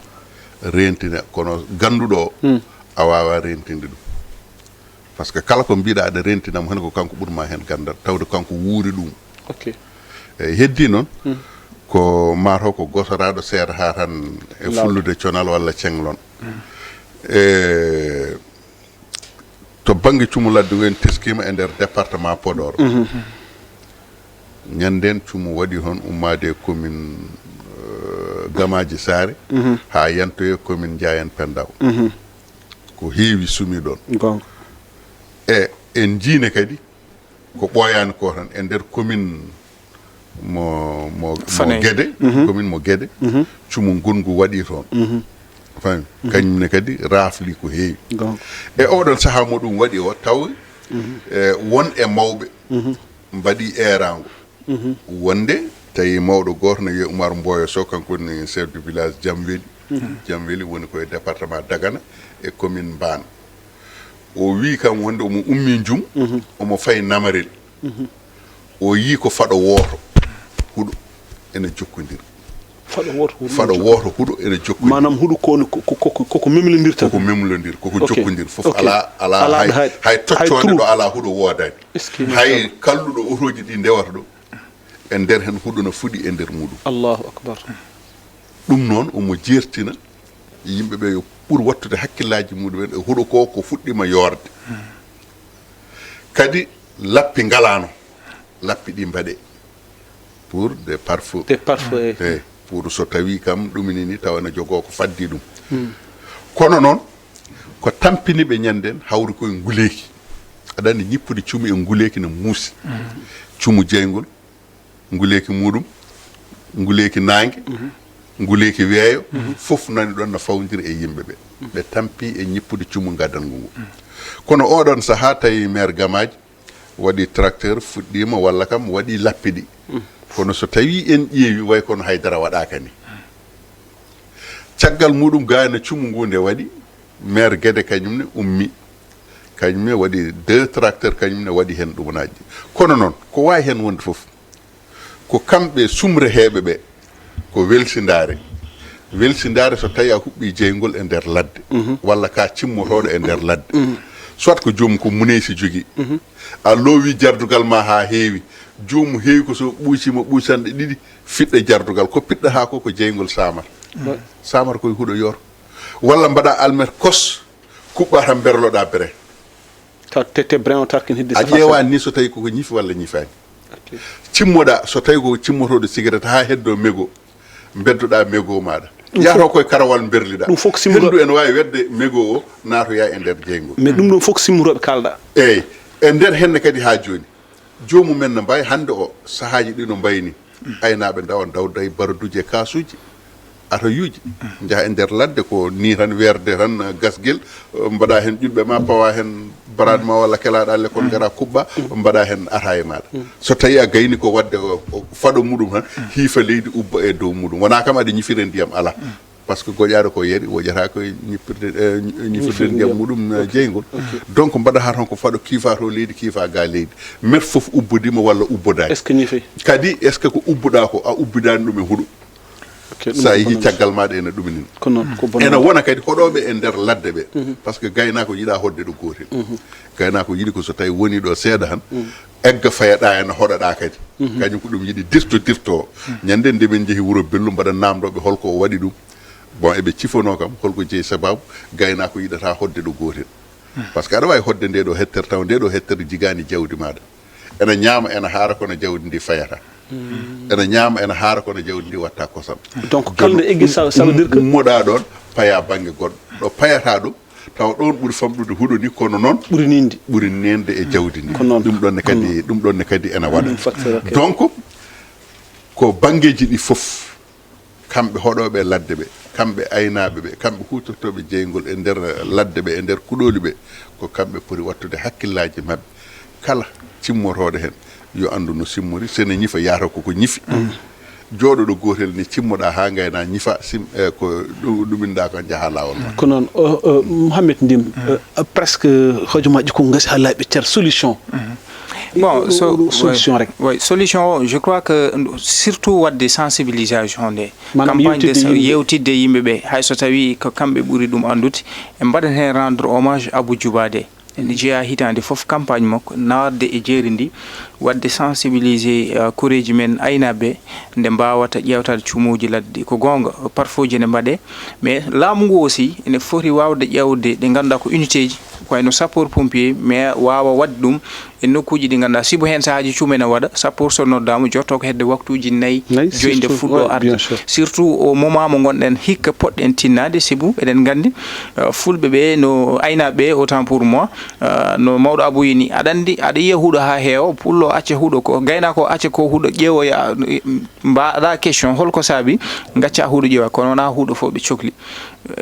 Reentina, kono gannduɗo o, Hmm. a waawaa reentinde ɗum. Parce que kala ko mbiɗa aɗa reentina mo heen, ko kanko ɓurma heen ganndal, tawde kanko wuuri ɗum. Ok. Eyi, heddi noon, Hmm. ko mataw ko gosoraaɗo seeɗa haa tan e Laawol. Fullude conal walla ceŋlon. Hmm. E, to bannge cumu ladde ngu en teskiima e nder département Podor. Mhm. Ñanden cumu waɗi toon ummaade e commune, euh, Gamaaji Saare, Mhm. haa yantoye commune Njaayen Pendaw. Mhm. Ko heewi sumi ɗoon. Goonga. E en njiine kadi ko ɓooyaani ko tan e nder commune mo, mo, mo Fanay. Gede, Mhm. Commune mo Gede, Mhm. cumu ngonngu waɗi toon. Mhm. Fami? Mhm. Kañum ne kadi raafli ko heewi. Goonga. E oɗon sahaa mo ɗum waɗi o, taw, Mhm. e, won e mawɓe Mhm. mbaɗi eeraango. Mhm. Wonde tawi mawɗo gooto no wiyee Oumar Mboyo Sow, kanko woni chef de village Jamweli. Mhm. Jamweli woni ko e département Dagana, e commune Mbaan. O wii kam wonde omo ummii Njum, omo fayi Namarel. O yii ko faɗo wooto huɗo ene jokkondir. Faɗo wooto huɗo ene jokkondir. Maanaam huɗo ko, ko, ko, ko, ko memlondirta. Koko memlondir, koko jokkondir. Fof alaa, alaa hay, hay toccoonde ɗo alaa huɗo woodaani. Hay kalluɗo otooji ɗi ndewata ɗo, e nder heen huɗo no fuɗi e nder muɗum. Allahu akbar. Ɗum noon omo jeertina yimɓe ɓe yo ɓur wattude hakkillaaji muɗumen e huɗo ko, ko fuɗɗima yoorde. Kadi lappi ngalaano, lappi ɗi mbaɗe pour des pare-feux. Des pare-feux, eh. Pour so tawi kam ɗumini ni tawa ene jogoo ko faddi ɗum. Kono noon ko tampini ɓe ñanden hawri koye nguleeki. Aɗa anndi ñippude cumu e nguleeki no muusi. Cumu jeyngol, nguleeki muɗum, nguleeki naange, nguleeki weeyo, fof nani ɗon no fawndiri e yimɓe ɓe. Ɓe tampi e ñippude cumu gadanngo ngu. Kono oɗon sahaa tawi maire Gamaaji waɗi tracteur, fuɗɗiima walla kam waɗi lappi ɗi. Kono so tawi en ƴeewi way kono haydara waɗaaka ni. Caggal muɗum gaana cumu ngu nde waɗi, maire Guédé kañum ne ummi. Kañum ne waɗi deux tracteurs, kañum ne waɗi heen ɗumanaaji. Kono noon, ko waawi heen wonde fof, ko kamɓe sumreheeɓe ɓe, ko welsindaare. Welsindaare so tawi a huɓɓi jeyngol e nder ladde, walla ka cimmotooɗo e nder ladde. Soit ko joomum ko muneysi jogii. A loowi jardugal ma haa heewi, joomum heewi ko so ɓuuciima ɓuucanɗe ɗiɗi, fiɗɗa jardugal. Ko piɗɗa haa ko, ko jeyngol samar. Samar koye huɗo yoor. Walla mbaɗa almet kos, kuɓɓa tan mberloɗa bere. Taw tete brin o tarkin hidde a safa ƴeewa seeɗa. Ni so tawi koko ñifi walla ñifaani. Ok. Cimmoɗa so tawi ko cimmotoɗo cigarette ha heddo mego, beddoɗa mego maɗa. Ɗum yato fof koye karawal berliɗa. Ɗum fof ko simmoro- Hendu ene wawi wedde mego o natoya e nder jeygol. Mais ɗum ɗon fof ko simmoroɓe kalɗa. Eyyi, e nder henne kadi ha joni. Jomumen no mbawi hande o, sahaji ɗi no mbayni. Aynaɓe dawa dawda e baraduji e kasuji, atayuji, jaha e nder ladde ko ni tan werde tan gasgel, mbaɗa hen ƴulɓe ma, pawa hen baraɗe ma walla kelaɗa lekkol, gara kuɓɓa, mbaɗa hen ataye maɗa. So tawi a gayni ko wadde o, o faɗo muɗum tan, hiifa leydi ubba e dow muɗum. Wona kam aɗa ñifira ndiyam, ala. Par ce que goƴaɗo ko yari, woƴata ko e ñippirde, eh, ñifirde ndiyam muɗum, eh, jeygol. Ok. Donc mbaɗa ha tan ko faɗo kiifa to leydi, kiifa ga leydi. Met fof ubbodima walla ubbodani. Est-ce que ñifi? Kadi est-ce que ko ubbuɗa ko a ubbidani ɗum e huɗo? Ok, ɗum sa ko yeehi bonande. Caggal maɗa ene ɗuminin. Ko noon, ko bonande. Ene wona kadi hoɗoɓe e nder ladde ɓe. Mhm. Par ce que gaynako yiɗa hodde ɗo gotel. Mhm. Gaynako yiɗi ko so tawi woni ɗo seeɗa tan. Mhm. Egga fayaɗa ene hoɗaɗa kadi. Mhm. Kañum ko ɗum yiɗi dirto dirto. Mhm. Ñande nde min jeehi wuro Bello mbaɗa namdoɓe holko o waɗi ɗum. Bon, eɓe cifono kam holko jeeyi sababu gaynako yiɗata hodde ɗo gotel. Mhm. Par ce que aɗa wawi hodde nde ɗo hectare taw nde ɗo hectare jigani jawdi maɗa. Ene ñaama, ene haara, kono jawdi ndi fayata. Ene ñaama, ene haara, kono jawdi ndi watta kosam. Donc, kalde eggi, ça, ça veut dire que ummoɗa ɗon, paya bangge goɗɗo. Ɗo payata ɗum, tawa ɗon ɓuri famɗude huɗo ni, kono noon ɓuri ninde. Ɓuri ninde e jawdi ndi. Ko noon. Ɗum ɗon ne kadi, ɗum ɗon ne kadi ene waɗa. Ɗum facteur, ok. Donc, ko banggueji ɗi fof, kamɓe hoɗoɓe ladde ɓe, kamɓe aynaɓe ɓe, kamɓe hutortoɓe jeygol e nder ladde ɓe, e nder kuɗoli ɓe, ko kamɓe poti wattude hakkillaji maɓɓe. Kala cimmotoɗo hen, yo anndu no simmori, sene ñifa, yahata koko ñifi. Mm. Jooɗoɗo gootel ni cimmoɗa ha ngayna ñifa, sim-, eh, ko ɗu-, ɗuminɗa ko jaha lawol ma. Ko noon, o, o, Mouhamed Ndim, eh, presque hojomaaji ko ngasi ha laaɓi cer, solution. Bon, so, solution rek. Oui, solution o, je crois que surtout wadde sensibilisation nde. Maanaam campagne de yewtidde yimɓe. Yewtidde yimɓe ɓe, hay so tawi ko kamɓe ɓuri ɗum anndude, en mbaɗat heen rendre hommage Abou Djouba de. Ene jeyaa hitaande fof campagne makko, naatde e jeeri ndi, waɗde sensibiliser, eh, koreeji men aynaaɓe, nde mbaawata ƴeewtaade cumuuji ladde ɗi. Ko goonga, parfois ene mbaɗee, mais laamu ngu aussi ene foti waawde ƴeewde ɗe ngannduɗaa ko unité ji, ko wayno sapeur pompier, mais waawa waɗde ɗum e nokkuuji ɗi ngannduɗaa, sibu heen sahaaji cuumu ene waɗa, sapeur so noddaama, jotto ko hedde waktuuji nayi, joyi nde fuɗɗo arde. Surtout au moment mo ngonɗen hikka poɗɗen tinnaade, sibu eɗen nganndi, eh, fulɓe ɓe no aynaaɓe ɓe, autant pour moi, eh, no mawɗo Abou wiyi ni, aɗa anndi, aɗa yiya huɗo haa heewa, pullo acca huɗo ko, gaynaako o acca ko huɗo ƴeewoya, eh, mbaɗa question, holko saabi ngacca huɗo ƴeewa, kono wonaa huɗo fof ɓe cokli.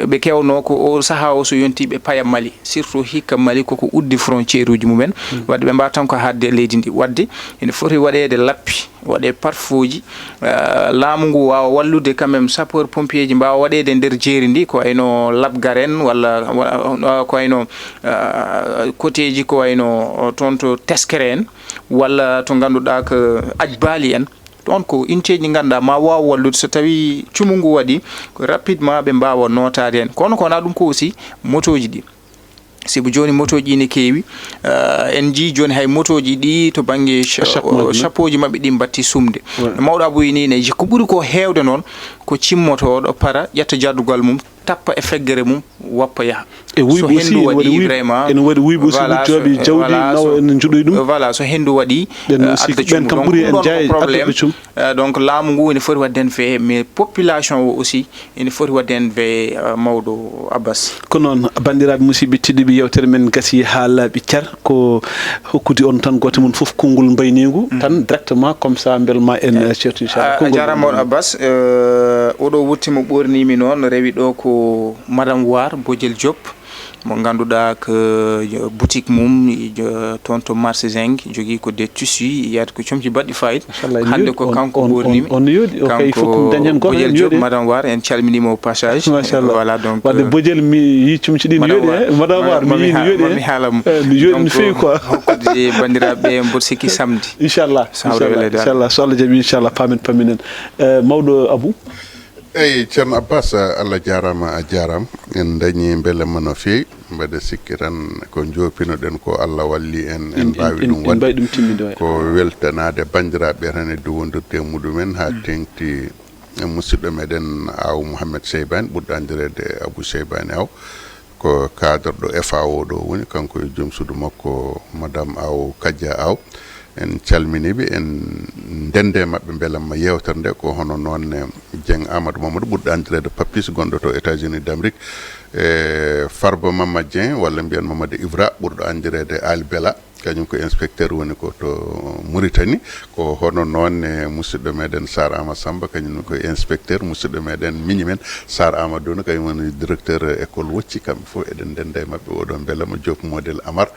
Ɓe keewno ko o sahaa o so yonti ɓe paya Mali, surtout hikka Mali koko uddi frontière uji mumen, waɗde ɓe mbawa tan ko haɗde leydi ndi. Waɗde ene foti waɗeede lappi, waɗe parfuuji, eh, laamu ngu waawa wallude quand même sapeur pompier ji mbaawa waɗeede nder jeeri ndi, ko wayno Labgar en walla, wa-, ko wayno, eh, koteeji ko wayno toon to Teskere en, walla to ngannduɗaa ko Ajbali en. Ɗoon ko unité ji ngannduɗaa ma waaw wallude so tawii cumu ngu waɗi, ko rapidement ɓe mbaawa nootaade heen. Kono ko wonaa ɗum ko aussi motooji ɗi. Sibu jooni motooji ɗi ne keewi, eh, en njii jooni hay motooji ɗi to bannge cha-, chapeau ji maɓɓe. Chapeau ji maɓɓe ɗi mbatti sumde. Ouais. Mawɗo Abou ini ne, ko ɓuri ko heewde noon ko cimmotooɗo para, ƴetta jaddugal mum, tappa e feggere mum, woppa yaha. E wuyɓe aussi, ene waɗi wuyɓe, vraiment, ene waɗi wuyɓe aussi, voilà, wuccooɓe jawdi, voilà, nawa ene njuɗoyi ɗum. Voilà, so henndu waɗi, ɓen eh, aussi, adda ɓen cumu. Kam donc, ɓuri en ɗum ɗoon ko jaay, problème. Adduɓe cumu. Eh, donc, laamu ngu ene foti waɗde heen feere, mais population o aussi ene foti waɗde heen feere, eh, mawɗo Abbas. Ko noon, banndiraaɓe musidɓe tedduɓe, yeewtere men gasii haa laaɓi car, ko hokkude on tan gooto mon fof konngol mbayniingu, tan directement, comme ça, mbel ma en, eh, ceertu, inchallah. A, a jaaraama, mawɗo Abbas. Eh, oɗo wutte mo ɓoornii-mi noon, rewi ɗo ko Madame War, Bojel Diop. Mo ngannduɗaa ko, eh, boutique mum, eh, toon to marché Zinc, jogii ko des tissus, yaade ko comci baɗɗi fayida. Machallah, ene yooɗi. Hannde ko kanko ɓoornii-mi. On, on, on yooɗi. O kay fof ko dañi heen gooto, ene yooɗi. Madame War, en calminii mo au passage. Machallah. Voilà, donc, wadde, eh, Bojel, mi yii comci ɗi, ne yooɗi, eh. Madame War, mi yii ne yooɗi, eh. Mami haala mo. Eh, ne yooɗi no feewi quoi. Donc, hokkude banndiraaɓe ɓe mboɗo sikki samedi. Inchallah, so Hawre inchallah, weleede Allah. Inchallah, so Allah jaɓi, inchallah, paamen, paaminen. Eh, mawɗo Abou? Eyi, Ceerno Abbas, Allah jaaraama, a jaaraama. En dañii mbelamma no feewi. Mbeɗa sikki tan ko njoopinoɗen ko Allah walli en, en mbaawi ɗum waɗde. En mbaawi ɗum timminde, waay. Ko weltanaade banndiraaɓe tan e wondirde e muɗumen haa teeŋti e musidɗo meɗen Aw Mouhamed Seybani, ɓurɗo anndireede Abou Seybani Aw. Ko cadre ɗo F A O ɗo woni, kanko e joom suudu makko, Madame Aw, Kadja Aw. En calminii ɓe, en ndenndi e maɓɓe mbelamma yeewtere nde, ko hono noon ne Dieng Amadou Mamadou, ɓurɗo anndireede Papis, gonɗo to États-Unis d'Amérique, e Farba Mamadou Dieng, walla mbiyen Mamadou Ibra, ɓurɗo anndireede Ali Bela, kañum ko inspecteur woni ko to Mauritanie. Ko hono noon ne musidɗo meɗen Sarr Ama Samba, kañum ne ko inspecteur, musidɗo meɗen miñi men Sarr Amadou Dona, kañum woni directeur école Wocci. Kamɓe fof eɗen ndenndi e maɓɓe, oɗo mbelamma Diop modèle Amar.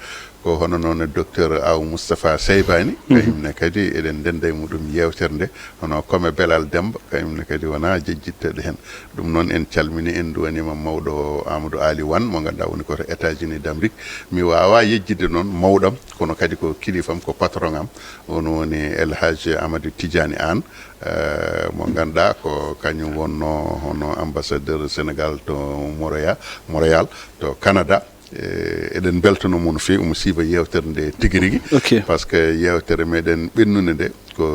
Ko hono noon e docteur Aw Moustapha Seybani, kañum ne kadi eɗen ndenndi e muɗum yeewtere nde, hono Kome Belal Demba, kañum ne kadi wonaa jejjitteeɗo heen. Ɗum noon en calminii, en nduwaniima mawɗo Amadou Ali Wane, mo ngannduɗaa woni ko to États-Unis d'Amérique. Mi waawaa yejjitde noon mawɗam, kono kadi ko kilifam, ko patron am, on woni El Hadj Amadou Tidiane Anne, eh, mo ngannduɗaa ko kañum wonnoo hono ambassadeur Sénégal to Montréal, Montréal, to Canada. Eh, eɗen mbeltanoo mo no feewi, omo siifa yeewtere nde tigi rigi. Ok. Par ce que yeewtere meɗen ɓennunde nde ko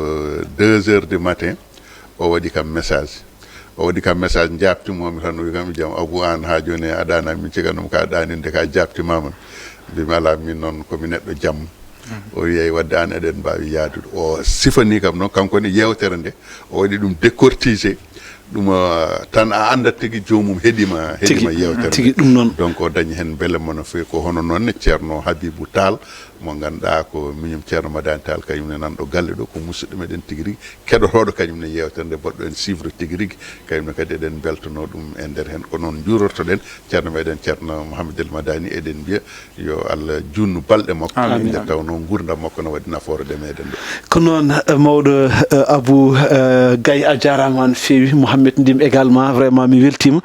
deux heures du matin, o waɗi kam message. O waɗi kam message, njaabtii-mi tan, o wii kam, "Jam, Abou, aan haa jooni a ɗaanaani min, cikkatnoo-mi ka ɗaaninde ka, jaabtiimaama." Mbiimi, "Alaa, min noon ko mi neɗɗo jamma." O wii, "Eey, wadde aan eɗen mbaawi yahdude." O sifanii kam noon, kanko ne, yeewtere nde, o waɗi ɗum décortiquer, ɗum, ah, tan a anndat tigi joomum heɗiima, heɗiima yeewtere nde. Tigi, ɗum noon. Donc, o dañi heen mbelamma no feewi. Ko hono noon ne Ceerno Habibou Tall, mo ngannduɗaa ko miñum Ceerno Madani Tall, kañum ne nanɗo galle ɗo, ko musidɗo meɗen tigi rigi, keɗotooɗo kañum ne yeewtere nde, mbaɗɗo en suivre tigi rigi, kañum ne kadi eɗen mbeltanoo ɗum e nder heen. Ko noon njuurortoɗen Ceerno meɗen Ceerno Mouhamadou El Madani, eɗen mbiya yo Allah juutnu balɗe makko, nde tawnoo nguurndam makko no waɗi nafoore e meɗen ɗo. Ko noon, eh, mawɗo, eh, Abou, eh, Gaye, a jaaraama no feewi, Mouhamed Ndim également, vraiment mi weltiima.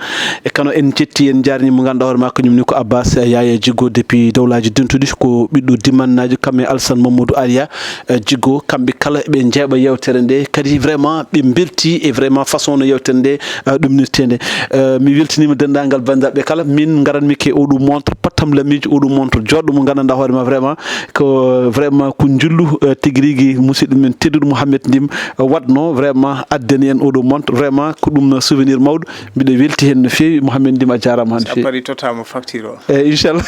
E kano en njetti, en njaarnii mo ngannduɗaa hoore makko, ñum ni ko Abbas, eh, Yaya Jigo depuis Dowlaaji Dentuɗi, ko ɓiɗɗo Dimannaajo, kam e Alsan Mamadou Aria, eh, Jigo, kamɓe kala eɓe njeeɓa yeewtere nde, kadi vraiment ɓe mbelti e vraiment façon no yeewtere nde, eh, ɗum nirtee nde. Eh, mi weltiniima denndaangal banndiraaɓe kala, min ngaranmi ke oɗo montre, pattam lamiijo oɗo montre jooɗɗo mo nganndanɗaa hoore ma vraiment, ko vraiment ko njillu, eh, tigi rigi musidɗo men tedduɗo Mouhamed Ndim, eh, waɗno vraiment addani en oɗo montre, vraiment ko ɗum souvenir mawɗo, mbiɗo welti heen no feewi. Mouhamed Ndim, a jaaraama no feewi. So a parii, tottaama facture o. Eh, inchallah.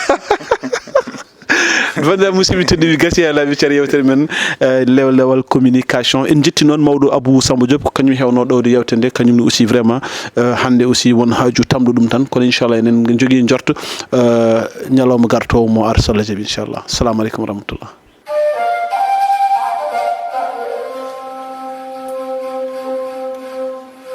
Banndiraaɓe musidɓe tedduɓe, gasi e laaɓi car yeewtere men, eh, lewlewal communication. En njetti noon mawɗo Abou Samba Diop, ko kañum heewno ɗowde yeewtere nde, kañum ne aussi vraiment, eh, hannde aussi won haaju tamɗo ɗum tan, kono inchallah enen njogii njorto, eh, ñalawma gartoowo mo ar so Allah jaɓi inchallah. Assalamu aleykum wa rahmatullah.